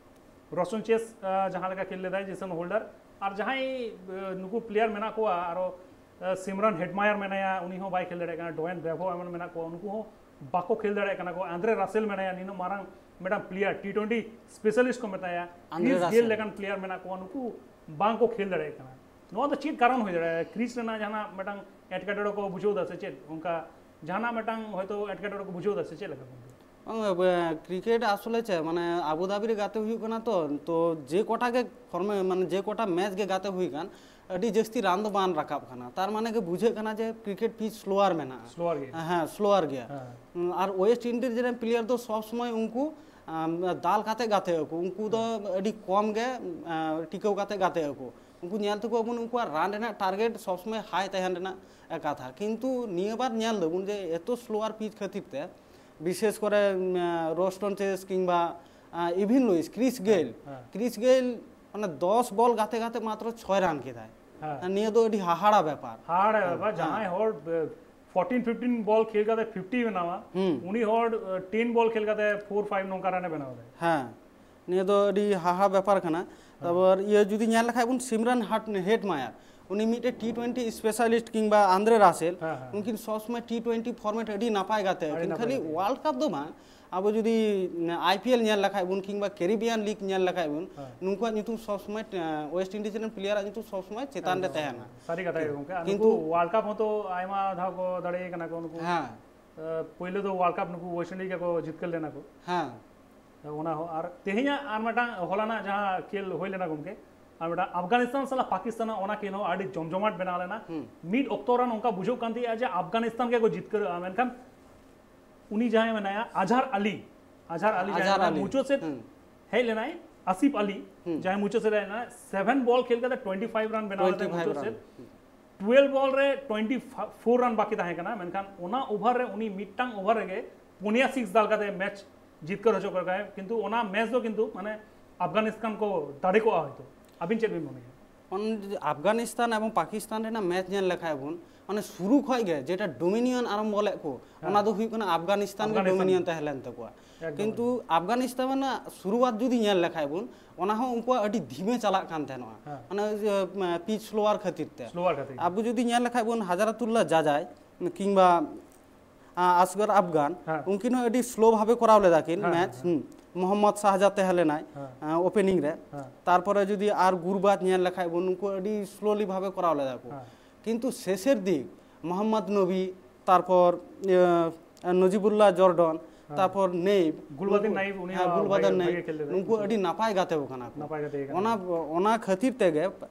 ᱨᱚᱥᱴᱚᱱ ᱪᱮᱥ ᱟᱸ, ᱡᱟᱦᱟᱸ ᱞᱮᱠᱟ ᱠᱷᱮᱞ ᱞᱮᱫᱟᱭ ᱡᱮᱥᱚᱱ ᱦᱳᱞᱰᱟᱨ, ᱟᱨ ᱡᱟᱦᱟᱸᱭ ᱟᱸ, ᱱᱩᱠᱩ ᱯᱞᱮᱭᱟᱨ ᱢᱮᱱᱟᱜ ᱠᱚᱣᱟ, ᱟᱨᱚ ᱟᱸ, ᱥᱤᱢᱨᱟᱱ ᱦᱮᱴᱢᱟᱭᱟᱨ ᱢᱮᱱᱟᱭᱟ, ᱩᱱᱤ ᱦᱚᱸ ᱵᱟᱭ ᱠᱷᱮᱞ ᱫᱟᱲᱮᱭᱟᱜ ᱠᱟᱱᱟ, ᱰᱚᱭᱮᱱ ᱵᱨᱮᱵᱷᱳ ᱮᱢᱟᱱ ᱢᱮᱱᱟᱜ ᱠᱚᱣᱟ, ᱩᱱᱠᱩ ᱦᱚᱸ ᱵᱟᱠᱚ ᱠᱷᱮᱞ ᱫᱟᱲᱮᱭᱟᱜ ᱠᱟᱱᱟ ᱠᱚ, ᱟᱱᱫᱨᱮ ᱨᱟᱥᱮᱞ ᱢᱮᱱᱟᱭᱟ, ᱱᱤᱱᱟᱹᱜ ᱢᱟᱨᱟᱝ ᱢᱤᱫᱴᱟᱝ ᱯᱞᱮᱭᱟᱨ, ᱴᱤ ᱴᱩᱭᱮᱱᱴᱤ ᱥᱯᱮᱥᱟᱞᱤᱥᱴ ᱠᱚ ᱢᱮᱛᱟᱭᱟ, ᱟᱱᱫᱨᱮ ᱠᱨᱤᱥ ᱜᱮᱞ ᱨᱟᱥᱮᱞ᱾ ᱞᱮᱠᱟᱱ ᱯᱞᱮᱭᱟᱨ ᱢᱮᱱᱟᱜ ᱠᱚᱣᱟ, ᱱᱩᱠᱩ ᱵᱟᱝ ᱠᱚ ᱠᱷᱮᱞ ᱫᱟᱲᱮᱭᱟᱜ ᱠᱟᱱᱟ᱾ ᱱᱚᱣᱟ ᱫᱚ ᱪᱮᱫ ᱠᱟᱨᱚᱱ ᱦᱩᱭ ᱫᱟᱲᱮᱭᱟᱜᱼᱟ? ᱠᱨᱤᱥ ᱨᱮᱱᱟᱜ ᱡᱟᱦᱟᱱᱟᱜ ᱢᱤᱫᱴᱟᱝ ᱮᱴᱠᱮᱴᱚᱬᱮ ᱠᱚ ᱵᱩᱡᱷᱟᱹᱣ ᱫᱟ ᱥᱮ ᱪᱮᱫ? ᱚᱱᱠᱟ ᱡᱟᱦᱟᱱᱟᱜ ᱢᱤᱫᱴᱟᱝ ᱦᱚᱭᱛᱳ ᱮᱴᱠᱮᱴᱚᱬᱮ ᱠᱚ ᱵᱩᱡᱷᱟᱹᱣ ᱫᱟ ᱥᱮ ᱪᱮᱫ ᱞᱮᱠᱟ ᱜᱚᱢᱠᱮ? ᱵᱟᱝ, ᱵᱮ- ᱠᱨᱤᱠᱮᱴ ᱟᱥᱚᱞᱮ ᱪᱮᱫ, ᱢᱟᱱᱮ ᱟᱵᱩ ᱫᱷᱟᱵᱤ ᱨᱮ ᱜᱟᱛᱮ ᱦᱩᱭᱩᱜ ᱠᱟᱱᱟ ᱛᱚ, ᱛᱚ ᱡᱮ ᱠᱚᱴᱟ ᱜᱮ ᱯᱷᱚᱨᱢᱮ, ᱢᱟᱱᱮ ᱡᱮ ᱠᱚᱴᱟ ᱢᱮᱪ ᱜᱮ ᱜᱟᱛᱮ ᱦᱩᱭ ᱠᱟᱱ, ᱟᱹᱰᱤ ᱡᱟᱹᱥᱛᱤ ᱨᱟᱱ ᱫᱚ ᱵᱟᱝ ᱨᱟᱠᱟᱵ ᱠᱟᱱᱟ᱾ ᱛᱟᱨ ᱢᱟᱱᱮ ᱜᱮ ᱵᱩᱡᱷᱟᱹᱜ ᱠᱟᱱᱟ ᱡᱮ ᱠᱨᱤᱠᱮᱴ ᱯᱤᱪ ᱥᱞᱳᱣᱟᱨ ᱢᱮᱱᱟᱜᱼᱟ᱾ ᱥᱞᱳᱣᱟᱨ ᱜᱮᱭᱟ᱾ ᱦᱮᱸ, ᱥᱞᱳᱣᱟᱨ ᱜᱮᱭᱟ᱾ ᱦᱮᱸ᱾ ᱦᱩᱸ, ᱟᱨ ᱳᱭᱮᱥᱴ ᱤᱱᱰᱤᱡᱽ ᱨᱮᱱ ᱯᱞᱮᱭᱟᱨ ᱫᱚ ᱥᱚᱵ ᱥᱚᱢᱚᱭ ᱩᱱᱠᱩ ᱟᱢ, ᱫᱟᱞ ᱠᱟᱛᱮ ᱜᱟᱛᱮ ᱟᱠᱚ, ᱩᱱᱠᱩ ᱫᱚ ᱟᱹᱰᱤ ᱠᱚᱢ ᱜᱮ ᱟᱸ, ᱴᱤᱠᱟᱹᱣ ᱠᱟᱛᱮ ᱜᱟᱛᱮ ᱟᱠᱚ᱾ ᱩᱱᱠᱩ ᱧᱮᱞ ᱛᱮᱠᱚ ᱟᱵᱚ ᱩᱱᱠᱩᱣᱟᱜ ᱨᱟᱱ ᱨᱮᱱᱟᱜ ᱴᱟᱨᱜᱮᱴ ᱥᱚᱵ ᱥᱚᱢᱚᱭ ᱦᱟᱭ ᱛᱟᱦᱮᱱ ᱨᱮᱱᱟᱜ ᱠᱟᱛᱷᱟ, ᱠᱤᱱᱛᱩ ᱱᱤᱭᱟᱹ ᱵᱟᱨ ᱧᱮᱞ ᱫᱟᱵᱚᱱ ᱡᱮ ᱮᱛᱚ ᱥᱞᱳᱣᱟᱨ ᱯᱤᱪ ᱠᱷᱟᱹᱛᱤᱨ ᱛᱮ ᱵᱤᱥᱮᱥ ᱠᱚᱨᱮ ᱨᱚᱥᱴᱚᱱ ᱪᱮᱥ ᱠᱤᱝᱵᱟ ᱤᱵᱷᱤᱱ ᱞᱩᱭᱤᱥ, ᱠᱨᱤᱥ ᱜᱮᱞ, ᱦᱮᱸ᱾ ᱠᱨᱤᱥ ᱜᱮᱞ ᱢᱟᱱᱮ ᱫᱚᱥ ᱵᱚᱞ ᱜᱟᱛᱮ ᱠᱟᱛᱮ ᱢᱟᱛᱨᱚ ᱪᱷᱚᱭ ᱨᱟᱱ ᱠᱮᱫᱟᱭ᱾ ᱦᱮᱸ᱾ ᱟᱨ ᱱᱤᱭᱟᱹ ᱫᱚ ᱟᱹᱰᱤ ᱦᱟᱦᱟᱲᱟ ᱵᱮᱯᱟᱨ᱾ ᱦᱟᱦᱟᱲᱟ ᱵᱮᱯᱟᱨ, ᱡᱟᱦᱟᱸᱭ ᱦᱚᱲ ᱯᱷᱳᱨᱴᱤᱱ ᱯᱷᱤᱯᱴᱤᱱ ᱵᱚᱞ ᱠᱷᱮᱞ ᱠᱟᱛᱮ ᱯᱷᱤᱯᱴᱤ ᱵᱮᱱᱟᱣᱟ, ᱦᱩᱸ᱾ ᱩᱱᱤ ᱦᱚᱲ ᱴᱮᱱ ᱵᱚᱞ ᱠᱷᱮᱞ ᱠᱟᱛᱮ ᱯᱷᱳᱨ ᱯᱷᱟᱭᱤᱵ ᱱᱚᱝᱠᱟ ᱨᱟᱱᱮ ᱵᱮᱱᱟᱣ ᱮᱫᱟᱭ᱾ ᱦᱮᱸ, ᱱᱤᱭᱟᱹ ᱫᱚ ᱟᱹᱰᱤ ᱦᱟᱦᱟ ᱵᱮᱯᱟᱨ ᱠᱟᱱᱟ᱾ ᱛᱟᱨᱯᱚᱨ ᱤᱭᱟᱹ ᱡᱩᱫᱤ ᱧᱮᱞ ᱞᱮᱠᱷᱟᱡ ᱵᱚᱱ, ᱥᱤᱢᱨᱟᱱ ᱦᱟᱴ ᱦᱮᱴᱢᱟᱭᱟᱨ, ᱩᱱᱤ ᱢᱤᱫᱴᱮᱡ ᱴᱤ ᱴᱩᱭᱮᱱᱴᱤ ᱥᱯᱮᱥᱟᱞᱤᱥᱴ ᱠᱤᱝᱵᱟ ᱟᱱᱫᱨᱮ ᱨᱟᱥᱮᱞ, ᱦᱮᱸ, ᱦᱮᱸ᱾ ᱩᱱᱠᱤᱱ ᱥᱚᱵ ᱥᱚᱢᱚᱭ ᱴᱤ ᱴᱩᱭᱮᱱᱴᱤ ᱯᱷᱚᱨᱢᱮᱴ ᱟᱹᱰᱤ ᱱᱟᱯᱟᱭ ᱜᱟᱛᱮ᱾ ᱟᱹᱰᱤ ᱩᱱᱠᱤᱱ ᱱᱟᱯᱟᱭ ᱠᱷᱟᱹᱞᱤ ᱜᱟᱛᱮ᱾ ᱣᱟᱨᱞᱰ ᱠᱟᱯ ᱫᱚ ᱵᱟᱝ, ᱟᱵᱚ ᱡᱩᱫᱤ ᱟᱭ ᱯᱤ ᱮᱞ ᱧᱮᱞ ᱞᱮᱠᱷᱟᱡ ᱵᱚᱱ ᱠᱤᱝᱵᱟ ᱠᱮᱨᱤᱵᱤᱭᱟᱱ ᱞᱤᱜᱽ ᱧᱮᱞ ᱞᱮᱠᱷᱟᱡ ᱵᱚᱱ, ᱦᱮᱸ᱾ ᱱᱩᱠᱩᱣᱟᱜ ᱧᱩᱛᱩᱢ ᱥᱚᱵ ᱥᱚᱢᱚᱭ, ᱣᱮᱥᱴ ᱤᱱᱰᱤᱡ ᱨᱮᱱ ᱯᱞᱮᱭᱟᱨᱟᱜ ᱧᱩᱛᱩᱢ ᱥᱚᱵ ᱥᱚᱢᱚᱭ ᱪᱮᱛᱟᱱ ᱨᱮ ᱛᱟᱦᱮᱱᱟ᱾ ᱥᱟᱹᱨᱤ ᱠᱟᱛᱷᱟ ᱜᱮ ᱜᱚᱝᱠᱮ, ᱟᱨ ᱠᱤᱱᱛᱩ ᱱᱩᱠᱩ ᱣᱟᱨᱞᱰ ᱠᱟᱯ ᱦᱚᱸᱛᱚ ᱟᱭᱢᱟ ᱫᱷᱟᱣ ᱠᱚ ᱫᱟᱲᱮ ᱠᱟᱱᱟ ᱠᱚ ᱱᱩᱠᱩ᱾ ᱦᱮᱸ᱾ ᱟᱸ, ᱯᱳᱭᱞᱳ ᱫᱚ ᱣᱟᱨᱞᱰ ᱠᱟᱯ ᱱᱩᱠᱩ ᱣᱮᱥᱴ ᱤᱱᱰᱤᱡ ᱜᱮᱠᱚ ᱡᱤᱛᱠᱟᱹᱨ ᱞᱮᱱᱟ ᱠᱚ᱾ ᱦᱮᱸ᱾ ᱚᱱᱟ ᱦᱚᱸ, ᱟᱨ ᱛᱮᱦᱮᱧᱟᱜ ᱟᱨ ᱢᱤᱫᱴᱟᱝ ᱦᱚᱞᱟᱱᱟᱜ ᱡᱟᱦᱟᱸ ᱠᱷᱮᱞ ᱦᱩᱭ ᱞᱮᱱᱟ ᱜᱚᱝᱠᱮ, ᱟᱨ ᱢᱤᱫᱴᱟᱝ ᱟᱯᱷᱜᱟᱱᱤᱥᱛᱟᱱ ᱥᱟᱞᱟᱜ ᱯᱟᱠᱤᱥᱛᱟᱱ, ᱚᱱᱟ ᱠᱷᱮᱞ ᱦᱚᱸ ᱟᱹᱰᱤ ᱡᱚᱢᱡᱚᱢᱟᱴ ᱵᱮᱱᱟᱣ ᱞᱮᱱᱟ᱾ ᱦᱩᱸ᱾ ᱢᱤᱫ ᱚᱠᱛᱚ ᱨᱮ ᱱᱚᱝᱠᱟ ᱵᱩᱡᱷᱟᱹᱜ ᱠᱟᱱ ᱛᱟᱦᱮᱸᱜᱼᱟ ᱡᱮ ᱟᱯᱷᱜᱟᱱᱤᱥᱛᱟᱱ ᱜᱮᱠᱚ ᱡᱤᱛᱠᱟᱹᱨᱚᱜᱼᱟ, ᱢᱮᱱᱠᱷᱟᱱ ᱩᱱᱤ ᱡᱟᱦᱟᱸᱭ ᱢᱮᱱᱟᱭᱟ ᱟᱡᱦᱟᱨ ᱟᱞᱤ, ᱟᱡᱦᱟᱨ ᱟᱞᱤ ᱡᱟᱦᱟᱸᱭ ᱟᱡᱦᱟᱨ ᱢᱮᱱᱟᱭᱟ, ᱟᱞᱤ᱾ ᱢᱩᱪᱟᱹᱫ ᱥᱮᱫ ᱦᱩᱸ᱾ ᱦᱮᱡ ᱞᱮᱱᱟᱭ, ᱟᱥᱤᱯ ᱟᱞᱤ, ᱦᱩᱸ᱾ ᱡᱟᱦᱟᱸᱭ ᱢᱩᱪᱟᱹᱫ ᱥᱮᱫ ᱦᱮᱡ ᱞᱮᱱᱟᱭ, ᱥᱮᱵᱷᱮᱱ ᱵᱚᱞ ᱠᱷᱮᱞ ᱠᱟᱛᱮ ᱴᱩᱭᱮᱱᱴᱤ ᱯᱷᱟᱭᱤᱵᱷ ᱨᱟᱱ ᱵᱮᱱᱟᱣ ᱞᱮᱫᱟᱭ ᱴᱩᱭᱮᱱᱴᱤ ᱯᱷᱟᱭᱤᱵᱷ ᱢᱩᱪᱟᱹᱫ ᱨᱟᱱ᱾ ᱥᱮᱫ᱾ ᱴᱩᱭᱮᱞᱵᱷ ᱵᱚᱞ ᱨᱮ ᱴᱩᱭᱮᱱᱴᱤ ᱯᱷᱳᱨ ᱨᱟᱱ ᱵᱟᱠᱤ ᱛᱟᱦᱮᱸ ᱠᱟᱱᱟ, ᱢᱮᱱᱠᱷᱟᱱ ᱚᱱᱟ ᱳᱵᱷᱟᱨ ᱨᱮ ᱩᱱᱤ ᱢᱤᱫᱴᱟᱝ ᱳᱵᱷᱟᱨ ᱨᱮᱜᱮ ᱯᱩᱱᱭᱟ ᱥᱤᱠᱥ ᱫᱟᱞ ᱠᱟᱛᱮ ᱢᱮᱪ ᱡᱤᱛᱠᱟᱹᱨ ᱦᱚᱪᱚ ᱠᱮᱫ ᱠᱚᱣᱟᱭ᱾ ᱠᱤᱱᱛᱩ ᱚᱱᱟ ᱢᱮᱪ ᱫᱚ ᱠᱤᱱᱛᱩ ᱢᱟᱱᱮ ᱟᱯᱷᱜᱟᱱᱤᱥᱛᱟᱱ ᱠᱚ ᱫᱟᱲᱮ ᱠᱚᱜᱼᱟ ᱦᱚᱭᱛᱳ᱾ ᱟᱹᱵᱤᱱ ᱪᱮᱫ ᱵᱤᱱ ᱢᱚᱱᱮᱭᱟ? ᱚᱱ-, ᱟᱯᱷᱜᱟᱱᱤᱥᱛᱟᱱ ᱮᱵᱚᱝ ᱯᱟᱠᱤᱥᱛᱟᱱ ᱨᱮᱱᱟᱜ ᱢᱮᱪ ᱧᱮᱞ ᱞᱮᱠᱷᱟᱡ ᱵᱚᱱ, ᱢᱟᱱᱮ ᱥᱩᱨᱩ ᱠᱷᱚᱡ ᱜᱮ ᱡᱮᱴᱟ ᱰᱳᱢᱤᱱᱤᱭᱚᱱ ᱟᱨᱟᱢᱵᱚ ᱞᱮᱫ ᱠᱚ, ᱦᱮᱸ᱾ ᱚᱱᱟ ᱫᱚ ᱦᱩᱭᱩᱜ ᱠᱟᱱᱟ ᱟᱯᱷᱜᱟᱱᱤᱥᱛᱟᱱ ᱜᱮ ᱟᱯᱷᱜᱟᱱᱤᱥᱛᱟᱱ᱾ ᱰᱳᱢᱤᱱᱤᱭᱚᱱ ᱛᱟᱦᱮᱸ ᱞᱮᱱ ᱛᱟᱠᱚᱣᱟ᱾ ᱮᱠᱫᱚᱢ᱾ ᱠᱤᱱᱛᱩ ᱟᱯᱷᱜᱟᱱᱤᱥᱛᱟᱱ ᱨᱮᱱᱟᱜ ᱥᱩᱨᱩᱣᱟᱛ ᱡᱩᱫᱤ ᱧᱮᱞ ᱞᱮᱠᱷᱟᱡ ᱵᱚᱱ, ᱚᱱᱟ ᱦᱚᱸ ᱩᱱᱠᱩᱣᱟᱜ ᱟᱹᱰᱤ ᱫᱷᱤᱢᱮ ᱪᱟᱞᱟᱜ ᱠᱟᱱ ᱛᱟᱦᱮᱱᱚᱜᱼᱟ, ᱦᱮᱸ᱾ ᱚᱱᱟ ᱯᱤᱪ ᱥᱞᱳᱣᱟᱨ ᱠᱷᱟᱹᱛᱤᱨ ᱛᱮ᱾ ᱥᱞᱳᱣᱟᱨ ᱠᱷᱟᱹᱛᱤᱨ᱾ ᱟᱵᱚ ᱡᱩᱫᱤ ᱧᱮᱞ ᱞᱮᱠᱷᱟᱡ ᱵᱚᱱ, ᱦᱟᱡᱟᱨᱟᱛᱩᱞᱞᱟᱦ ᱡᱟᱡᱟᱭ ᱠᱤᱝᱵᱟ ᱟᱸ, ᱟᱥᱜᱟᱨ ᱟᱯᱷᱜᱟᱱ, ᱦᱮᱸ᱾ ᱩᱱᱠᱤᱱ ᱦᱚᱸ ᱟᱹᱰᱤ ᱥᱞᱳ ᱵᱷᱟᱵᱮ ᱠᱚᱨᱟᱣ ᱞᱮᱫᱟ ᱠᱤᱱ ᱦᱮᱸ, ᱢᱮᱪ᱾ ᱦᱮᱸ, ᱦᱩᱸ᱾ ᱢᱚᱦᱚᱢᱢᱚᱫ ᱥᱟᱦᱡᱟ ᱛᱟᱦᱮᱸ ᱞᱮᱱᱟᱭ, ᱦᱮᱸ᱾ ᱟᱸ, ᱳᱯᱮᱱᱤᱝ ᱨᱮ᱾ ᱦᱮᱸ᱾ ᱛᱟᱨᱯᱚᱨᱮ ᱡᱩᱫᱤ ᱟᱨ ᱜᱩᱨᱵᱟᱡ ᱧᱮᱞ ᱞᱮᱠᱷᱟᱡ ᱵᱚᱱ, ᱩᱱᱠᱩ ᱟᱹᱰᱤ ᱥᱞᱳᱞᱤ ᱵᱷᱟᱵᱮ ᱠᱚᱨᱟᱣ ᱞᱮᱫᱟ ᱠᱚ᱾ ᱦᱮᱸ᱾ ᱠᱤᱱᱛᱩ ᱥᱮᱥᱮᱨ ᱫᱤᱠ ᱢᱚᱦᱚᱢᱢᱚᱫ ᱱᱚᱵᱤ, ᱛᱟᱨᱯᱚᱨ, ᱤᱭᱟᱹ, ᱱᱚᱡᱤᱵᱩᱞᱞᱟᱦ ᱡᱚᱨᱰᱚᱱ, ᱦᱮᱸ᱾ ᱛᱟᱨᱯᱚᱨ ᱱᱮᱭᱤᱵ, ᱜᱩᱞᱵᱟᱫᱤᱱ ᱩᱱᱠᱩ, ᱱᱟᱭᱤᱵ, ᱩᱱᱤ ᱦᱮᱸ, ᱦᱚᱸ ᱜᱩᱞᱵᱟᱫᱤᱱ ᱵᱷᱟᱜᱮ, ᱱᱟᱭᱤᱵ, ᱵᱷᱟᱜᱮ ᱠᱷᱮᱞ ᱞᱮᱫᱟᱭ᱾ ᱩᱱᱠᱩ ᱟᱹᱰᱤ ᱱᱟᱯᱟᱭ ᱜᱟᱛᱮ ᱠᱚ ᱠᱟᱱᱟ ᱠᱚ᱾ ᱱᱟᱯᱟᱭ ᱜᱟᱛᱮ ᱠᱟᱱᱟ᱾ ᱚᱱᱟ, ᱚᱱᱟ ᱠᱷᱟᱹᱛᱤᱨ ᱛᱮᱜᱮ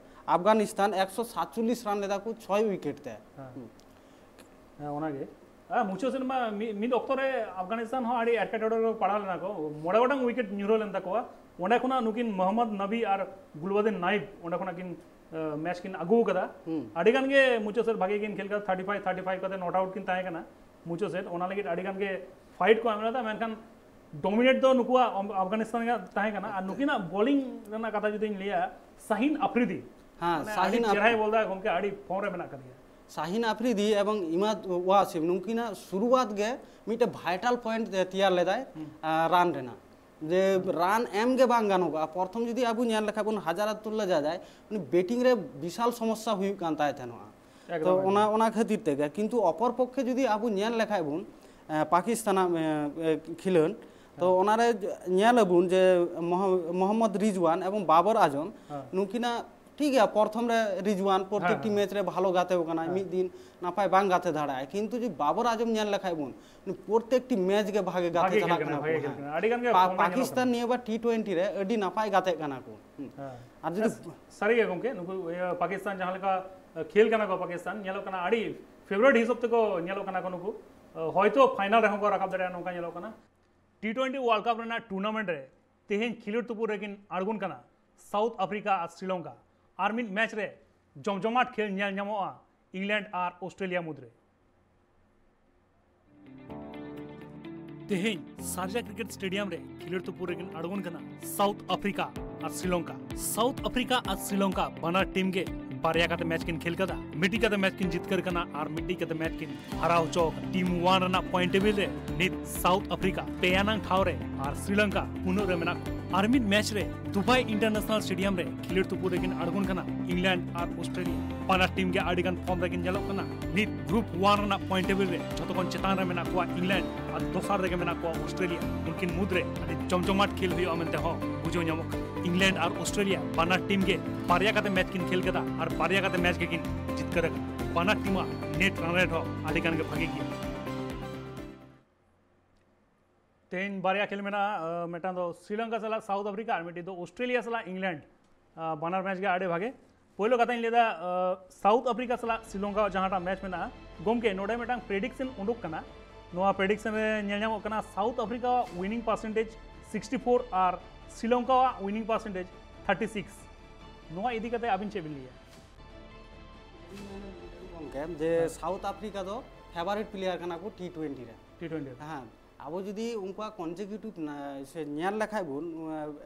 ᱟᱯᱷᱜᱟᱱᱤᱥᱛᱟᱱ ᱮᱠᱥᱚ ᱥᱟᱛᱪᱚᱞᱞᱤᱥ ᱨᱟᱱ ᱞᱮᱫᱟ ᱠᱚ ᱪᱷᱚᱭ ᱩᱭᱠᱮᱴ ᱛᱮ᱾ ᱦᱮᱸ᱾ ᱦᱮᱸ, ᱚᱱᱟᱜᱮ᱾ ᱟᱨ ᱢᱩᱪᱟᱹᱫ ᱥᱮᱫ ᱢᱟ ᱢᱤ-, ᱢᱤᱫ ᱚᱠᱛᱚ ᱨᱮ ᱟᱯᱷᱜᱟᱱᱤᱥᱛᱟᱱ ᱦᱚᱸ ᱟᱹᱰᱤ ᱮᱴᱠᱮᱴᱚᱬᱮ ᱨᱮ ᱯᱟᱲᱟᱣ ᱞᱮᱱᱟ ᱠᱚ, ᱢᱚᱬᱮ ᱜᱚᱴᱟᱝ ᱩᱭᱠᱮᱴ ᱧᱩᱨᱦᱟᱹ ᱞᱮᱱ ᱛᱟᱠᱚᱣᱟ᱾ ᱚᱸᱰᱮ ᱠᱷᱚᱱᱟᱜ ᱱᱩᱠᱤᱱ ᱢᱚᱦᱚᱢᱢᱚᱫ ᱱᱟᱵᱤ ᱟᱨ ᱜᱩᱞᱵᱟᱫᱤᱱ ᱱᱟᱭᱤᱵ ᱚᱸᱰᱮ ᱠᱷᱚᱱᱟᱜ ᱠᱤᱱ, ᱟᱸ, ᱢᱮᱪ ᱠᱤᱱ ᱟᱹᱜᱩ ᱟᱠᱟᱫᱟ᱾ ᱦᱩᱸ᱾ ᱟᱹᱰᱤ ᱜᱟᱱ ᱜᱮ ᱢᱩᱪᱟᱹᱫ ᱥᱮᱫ ᱵᱷᱟᱜᱮ ᱠᱤᱱ ᱠᱷᱮᱞ ᱠᱟᱫᱟ, ᱛᱷᱟᱨᱴᱤ ᱯᱷᱟᱭᱤᱵᱷ ᱛᱷᱟᱨᱴᱤ ᱯᱷᱟᱭᱤᱵᱷ ᱠᱟᱛᱮ ᱱᱚᱴ ᱟᱣᱩᱴ ᱠᱤᱱ ᱛᱟᱦᱮᱸ ᱠᱟᱱᱟ ᱢᱩᱪᱟᱹᱫ ᱥᱮᱫ᱾ ᱚᱱᱟ ᱞᱟᱹᱜᱤᱫ ᱟᱹᱰᱤ ᱜᱟᱱ ᱜᱮ ᱯᱷᱟᱭᱤᱴ ᱠᱚ ᱮᱢ ᱞᱮᱫᱟ, ᱢᱮᱱᱠᱷᱟᱱ ᱰᱳᱢᱤᱱᱮᱴ ᱫᱚ ᱱᱩᱠᱩᱣᱟᱜ ᱟᱯᱷᱜᱟᱱᱤᱥᱛᱟᱱ ᱨᱮᱱᱟᱜ ᱛᱟᱦᱮᱸ ᱠᱟᱱᱟ᱾ ᱟᱨ ᱱᱩᱠᱤᱱᱟᱜ ᱵᱳᱞᱤᱝ ᱨᱮᱱᱟᱜ ᱠᱟᱛᱷᱟ ᱡᱩᱫᱤᱧ ᱞᱟᱹᱭᱟ, ᱥᱟᱦᱤᱱ ᱟᱯᱷᱨᱤᱫᱤ, ᱦᱮᱸ, ᱢᱟᱱᱮ ᱥᱟᱦᱤᱱ ᱟᱹᱰᱤ ᱪᱮᱦᱨᱟᱭ ᱟᱯᱷᱨᱤᱫᱤ᱾ ᱵᱚᱞ ᱮᱫᱟ ᱜᱚᱢᱠᱮ, ᱟᱹᱰᱤ ᱯᱷᱚᱨᱢ ᱨᱮ ᱢᱮᱱᱟᱜ ᱟᱠᱟᱫᱮᱭᱟ᱾ ᱥᱟᱦᱤᱱ ᱟᱯᱷᱨᱤᱫᱤ ᱮᱵᱚᱝ ᱤᱢᱟᱫ ᱣᱟᱥᱤᱢ ᱱᱩᱠᱤᱱᱟᱜ ᱥᱩᱨᱩᱣᱟᱛ ᱜᱮ ᱢᱤᱫᱴᱮᱱ ᱵᱷᱟᱭᱴᱟᱞ ᱯᱚᱭᱮᱱᱴ ᱛᱮᱭᱟᱨ ᱞᱮᱫᱟᱭ ᱨᱟᱱ ᱨᱮᱱᱟᱜ, ᱡᱮ ᱨᱟᱱ ᱮᱢ ᱜᱮ ᱵᱟᱝ ᱜᱟᱱᱚᱜᱼᱟ᱾ ᱯᱨᱚᱛᱷᱚᱢ ᱡᱩᱫᱤ ᱟᱵᱚ ᱧᱮᱞ ᱞᱮᱠᱷᱟᱱ ᱵᱚᱱ ᱦᱟᱡᱟᱨᱟᱛᱩᱞᱞᱟ ᱡᱟᱡᱟᱭ, ᱩᱱᱤ ᱵᱮᱴᱤᱝ ᱨᱮ ᱵᱤᱥᱟᱞ ᱥᱚᱢᱚᱥᱥᱟ ᱦᱩᱭᱩᱜ ᱠᱟᱱ ᱛᱟᱭ ᱛᱟᱦᱮᱱᱚᱜᱼᱟ᱾ ᱛᱚ ᱮᱠᱫᱚᱢ, ᱚᱱᱟ ᱚᱱᱟ ᱠᱷᱟᱹᱛᱤᱨ ᱛᱮᱜᱮ, ᱠᱤᱱᱛᱩ ᱚᱯᱚᱨ ᱯᱚᱠᱠᱷᱮ ᱡᱩᱫᱤ ᱟᱵᱚ ᱧᱮᱞ ᱞᱮᱠᱷᱟᱱ ᱵᱚᱱ ᱮ, ᱯᱟᱠᱤᱥᱛᱟᱱᱟᱜ ᱮ, ᱮ, ᱠᱷᱮᱞᱳᱰ, ᱛᱚ ᱚᱱᱟᱨᱮ ᱧᱮᱞ ᱟᱵᱚᱱ ᱡᱮ ᱢᱚᱦᱚ- ᱢᱚᱦᱚᱢᱢᱚᱫ ᱨᱤᱡᱣᱟᱱ ᱮᱵᱚᱝ ᱵᱟᱵᱚᱨ ᱟᱡᱚᱢ ᱦᱮᱸ᱾ ᱱᱩᱠᱤᱱᱟᱜ ᱴᱷᱤᱠ ᱜᱮᱭᱟ, ᱯᱨᱚᱛᱷᱚᱢ ᱨᱮ ᱨᱤᱡᱣᱟᱱ ᱯᱨᱚᱛᱮᱠᱴᱤ ᱦᱮᱸ᱾ ᱢᱮᱪ ᱨᱮ ᱵᱷᱟᱞᱚ ᱜᱟᱛᱮ ᱠᱟᱱᱟᱭ, ᱢᱤᱫ ᱫᱤᱱ ᱱᱟᱯᱟᱭ ᱵᱟᱝ ᱜᱟᱛᱮ ᱫᱟᱲᱮᱭᱟᱜᱼᱟᱭ, ᱠᱤᱱᱛᱩ ᱡᱩᱫᱤ ᱵᱟᱵᱚᱨ ᱟᱡᱚᱢ ᱧᱮᱞ ᱞᱮᱠᱷᱟᱱ ᱵᱚᱱ ᱩᱱᱤ ᱯᱨᱚᱛᱮᱠᱴᱤ ᱢᱮᱪ ᱜᱮ ᱵᱷᱟᱜᱮ ᱜᱟᱛᱮ ᱵᱷᱟᱜᱮ ᱠᱷᱮᱞ ᱪᱟᱞᱟᱜ ᱠᱟᱱᱟ, ᱠᱟᱱᱟ ᱠᱚ᱾ ᱵᱷᱟᱜᱮ ᱠᱷᱮᱞ ᱦᱮᱸ᱾ ᱠᱟᱱᱟ, ᱟᱹᱰᱤ ᱜᱟᱱ ᱜᱮ ᱯᱟ- ᱯᱷᱚᱨᱢ ᱨᱮ ᱧᱮᱞᱚᱜ ᱯᱟᱠᱤᱥᱛᱟᱱ ᱠᱟᱱᱟ᱾ ᱱᱤᱭᱟᱹ ᱵᱟᱨ ᱴᱤ ᱴᱳᱭᱮᱱᱴᱤ ᱨᱮ ᱟᱹᱰᱤ ᱱᱟᱯᱟᱭ ᱜᱟᱛᱮ ᱠᱟᱱᱟ ᱠᱚ᱾ ᱦᱮᱸ᱾ ᱦᱮᱸ᱾ ᱟᱨ ᱡᱩᱫᱤ ᱥᱟᱹᱨᱤ ᱜᱮ ᱜᱚᱢᱠᱮ, ᱱᱩᱠᱩ ᱤᱭᱟᱹ ᱯᱟᱠᱤᱥᱛᱟᱱ ᱡᱟᱦᱟᱸ ᱞᱮᱠᱟ ᱠᱷᱮᱞ ᱠᱟᱱᱟ ᱠᱚ, ᱯᱟᱠᱤᱥᱛᱟᱱ ᱧᱮᱞᱚᱜ ᱠᱟᱱᱟ ᱟᱹᱰᱤ ᱯᱷᱮᱵᱟᱨᱤᱴ ᱦᱤᱥᱟᱹᱵ ᱛᱮᱠᱚ ᱧᱮᱞᱚᱜ ᱠᱟᱱᱟ ᱠᱚ ᱱᱩᱠᱩ᱾ ᱦᱚᱭᱛᱳ ᱯᱷᱟᱭᱱᱟᱞ ᱨᱮᱦᱚᱸ ᱠᱚ ᱨᱟᱠᱟᱵ ᱫᱟᱲᱮᱭᱟᱜᱼᱟ, ᱱᱚᱝᱠᱟ ᱧᱮᱞᱚᱜ ᱠᱟᱱᱟ᱾ ᱴᱤ ᱴᱳᱭᱮᱱᱴᱤ ᱣᱟᱨᱞᱰ ᱠᱟᱯ ᱨᱮᱱᱟᱜ ᱴᱩᱨᱱᱟᱢᱮᱱᱴ ᱨᱮ ᱛᱮᱦᱮᱧ ᱠᱷᱮᱞᱳᱰ ᱛᱩᱯᱩᱫ ᱨᱮᱠᱤᱱ ᱟᱬᱜᱚᱱ ᱠᱟᱱᱟ ᱥᱟᱣᱩᱛᱷ ᱟᱯᱷᱨᱤᱠᱟ ᱟᱨ ᱥᱨᱤᱞᱚᱝᱠᱟ᱾ ᱟᱨ ᱢᱤᱫ ᱢᱮᱪ ᱨᱮ ᱡᱚᱢᱡᱚᱢᱟᱴ ᱠᱷᱮᱞ ᱧᱮᱞ ᱧᱟᱢᱚᱜᱼᱟ ᱤᱝᱞᱮᱱᱰ ᱟᱨ ᱚᱥᱴᱨᱮᱞᱤᱭᱟ ᱢᱩᱫᱽᱨᱮ᱾ ᱛᱮᱦᱮᱧ ᱥᱟᱨᱡᱟ ᱠᱨᱤᱠᱮᱴ ᱥᱴᱮᱰᱤᱭᱟᱢ ᱨᱮ ᱠᱷᱮᱞᱳᱰ ᱛᱩᱯᱩᱫ ᱨᱮᱠᱤᱱ ᱟᱬᱜᱚᱱ ᱠᱟᱱᱟ ᱥᱟᱣᱩᱛᱷ ᱟᱯᱷᱨᱤᱠᱟ ᱟᱨ ᱥᱨᱤᱞᱚᱝᱠᱟ᱾ ᱥᱟᱣᱩᱛᱷ ᱟᱯᱷᱨᱤᱠᱟ ᱟᱨ ᱥᱨᱤᱞᱚᱝᱠᱟ ᱵᱟᱱᱟᱨ ᱴᱤᱢ ᱜᱮ ᱵᱟᱨᱭᱟ ᱠᱟᱛᱮ ᱢᱮᱪ ᱠᱤᱱ ᱠᱷᱮᱞ ᱠᱟᱫᱟ᱾ ᱢᱤᱫᱴᱤᱡ ᱠᱟᱛᱮ ᱢᱮᱪ ᱠᱤᱱ ᱡᱤᱛᱠᱟᱹᱨ ᱠᱟᱱᱟ ᱟᱨ ᱢᱤᱫᱴᱤᱡ ᱠᱟᱛᱮ ᱢᱮᱪ ᱠᱤᱱ ᱦᱟᱨᱟᱣ ᱦᱚᱪᱚ ᱟᱠᱟᱱᱟ᱾ ᱴᱤᱢ ᱚᱣᱟᱱ ᱨᱮᱱᱟᱜ ᱯᱚᱭᱮᱱᱴ ᱴᱮᱵᱤᱞ ᱨᱮ ᱱᱤᱛ ᱥᱟᱣᱩᱛᱷ ᱟᱯᱷᱨᱤᱠᱟ ᱯᱮ ᱟᱱᱟᱝ ᱴᱷᱟᱶ ᱨᱮ ᱟᱨ ᱥᱨᱤᱞᱚᱝᱠᱟ ᱯᱩᱱᱟᱹᱜ ᱨᱮ ᱢᱮᱱᱟᱜ ᱠᱚᱣᱟ᱾ ᱟᱨ ᱢᱤᱫ ᱢᱮᱪ ᱨᱮ ᱫᱩᱵᱟᱭ ᱤᱱᱴᱟᱨᱱᱮᱥᱱᱟᱞ ᱥᱴᱮᱰᱤᱭᱟᱢ ᱨᱮ ᱠᱷᱮᱞᱳᱰ ᱛᱩᱯᱩᱫ ᱨᱮᱠᱤᱱ ᱟᱬᱜᱚᱱ ᱠᱟᱱᱟ ᱤᱝᱞᱮᱱᱰ ᱟᱨ ᱚᱥᱴᱨᱮᱞᱤᱭᱟ᱾ ᱵᱟᱱᱟᱨ ᱴᱤᱢ ᱜᱮ ᱟᱹᱰᱤ ᱜᱟᱱ ᱯᱷᱚᱨᱢ ᱨᱮᱠᱤᱱ ᱧᱮᱞᱚᱜ ᱠᱟᱱᱟ᱾ ᱱᱤᱛ ᱜᱨᱩᱯ ᱚᱣᱟᱱ ᱨᱮᱱᱟᱜ ᱯᱚᱭᱮᱱᱴ ᱴᱮᱵᱤᱞ ᱨᱮ ᱡᱷᱚᱛᱚ ᱠᱷᱚᱱ ᱪᱮᱛᱟᱱ ᱨᱮ ᱢᱮᱱᱟᱜ ᱠᱚᱣᱟ ᱤᱝᱞᱮᱱᱰ ᱟᱨ ᱫᱚᱥᱟᱨ ᱨᱮᱜᱮ ᱢᱮᱱᱟᱜ ᱠᱚᱣᱟ ᱚᱥᱴᱨᱮᱞᱤᱭᱟ᱾ ᱩᱱᱠᱤᱱ ᱢᱩᱫᱽᱨᱮ ᱟᱹᱰᱤ ᱡᱚᱢᱡᱚᱢᱟᱴ ᱠᱷᱮᱞ ᱦᱩᱭᱩᱜᱼᱟ ᱢᱮᱱᱛᱮ ᱦᱚᱸ ᱵᱩᱡᱷᱟᱹᱣ ᱧᱟᱢᱚᱜ ᱠᱟᱱᱟ᱾ ᱤᱝᱞᱮᱱᱰ ᱟᱨ ᱚᱥᱴᱨᱮᱞᱤᱭᱟ ᱵᱟᱱᱟᱨ ᱴᱤᱢ ᱜᱮ ᱵᱟᱨᱭᱟ ᱠᱟᱛᱮ ᱢᱮᱪ ᱠᱤᱱ ᱠᱷᱮᱞ ᱠᱟᱫᱟ ᱟᱨ ᱵᱟᱨᱭᱟ ᱠᱟᱛᱮ ᱢᱮᱪ ᱜᱮᱠᱤᱱ ᱡᱤᱛᱠᱟᱹᱨ ᱟᱠᱟᱱᱟ᱾ ᱵᱟᱱᱟᱨ ᱴᱤᱢᱟᱜ ᱱᱮᱴ ᱨᱟᱱ ᱨᱮᱴ ᱦᱚᱸ ᱟᱹᱰᱤ ᱜᱟᱱ ᱜᱮ ᱵᱷᱟᱜᱮ ᱜᱮᱭᱟ᱾ ᱛᱮᱦᱮᱧ ᱵᱟᱨᱭᱟ ᱠᱷᱮᱞ ᱢᱮᱱᱟᱜᱼᱟ, ᱟᱸ, ᱢᱤᱫᱴᱟᱝ ᱫᱚ ᱥᱨᱤᱞᱚᱝᱠᱟ ᱥᱟᱞᱟᱜ ᱥᱟᱣᱩᱛᱷ ᱟᱯᱷᱨᱤᱠᱟ ᱟᱨ ᱢᱤᱫᱴᱤᱡ ᱫᱚ ᱚᱥᱴᱨᱮᱞᱤᱭᱟ ᱥᱟᱞᱟᱜ ᱤᱝᱞᱮᱱᱰ᱾ ᱟᱸ, ᱵᱟᱱᱟᱨ ᱢᱮᱪ ᱜᱮ ᱟᱹᱰᱤ ᱵᱷᱟᱜᱮ᱾ ᱯᱳᱭᱞᱳ ᱠᱟᱛᱷᱟᱧ ᱞᱟᱹᱭᱫᱟ, ᱟᱸ, ᱥᱟᱣᱩᱛᱷ ᱟᱯᱷᱨᱤᱠᱟ ᱥᱟᱞᱟᱜ ᱥᱨᱤᱞᱚᱝᱠᱟ ᱡᱟᱦᱟᱸᱴᱟᱜ ᱢᱮᱪ ᱢᱮᱱᱟᱜᱼᱟ, ᱜᱚᱢᱠᱮ, ᱱᱚᱰᱮ ᱢᱤᱫᱴᱟᱝ ᱯᱨᱮᱰᱤᱠᱥᱚᱱ ᱩᱰᱩᱠ ᱠᱟᱱᱟ᱾ ᱱᱚᱣᱟ ᱯᱨᱮᱰᱤᱠᱥᱚᱱ ᱨᱮ ᱧᱮᱞ ᱧᱟᱢᱚᱜ ᱠᱟᱱᱟ ᱥᱟᱣᱩᱛᱷ ᱟᱯᱷᱨᱤᱠᱟᱣᱟᱜ ᱩᱭᱱᱤᱝ ᱯᱟᱨᱥᱮᱱᱴᱮᱡᱽ ᱥᱤᱠᱥᱴᱤ ᱯᱷᱳᱨ ᱟᱨ ᱥᱨᱤᱞᱚᱝᱠᱟᱣᱟᱜ ᱩᱭᱱᱤᱝ ᱯᱟᱨᱥᱮᱱᱴᱮᱡᱽ ᱛᱷᱟᱨᱴᱤ ᱥᱤᱠᱥ᱾ ᱱᱚᱣᱟ ᱤᱫᱤ ᱠᱟᱛᱮ ᱟᱹᱵᱤᱱ ᱪᱮᱫ ᱵᱤᱱ ᱞᱟᱹᱭᱟ? ᱜᱚᱢᱠᱮ, ᱡᱮ ᱥᱟᱣᱩᱛᱷ ᱟᱯᱷᱨᱤᱠᱟ ᱫᱚ ᱯᱷᱮᱵᱟᱨᱤᱴ ᱯᱞᱮᱭᱟᱨ ᱠᱟᱱᱟ ᱠᱚ ᱴᱤ ᱴᱳᱭᱮᱱᱴᱤ ᱨᱮ᱾ ᱴᱤ ᱴᱳᱭᱮᱱᱴᱤ ᱨᱮ᱾ ᱦᱮᱸ, ᱟᱵᱚ ᱡᱩᱫᱤ ᱩᱱᱠᱩᱣᱟᱜ ᱠᱚᱱᱡᱮᱠᱤᱭᱩᱴᱤᱵᱷ ᱥᱮ ᱧᱮᱞ ᱞᱮᱠᱷᱟᱡ ᱵᱚᱱ,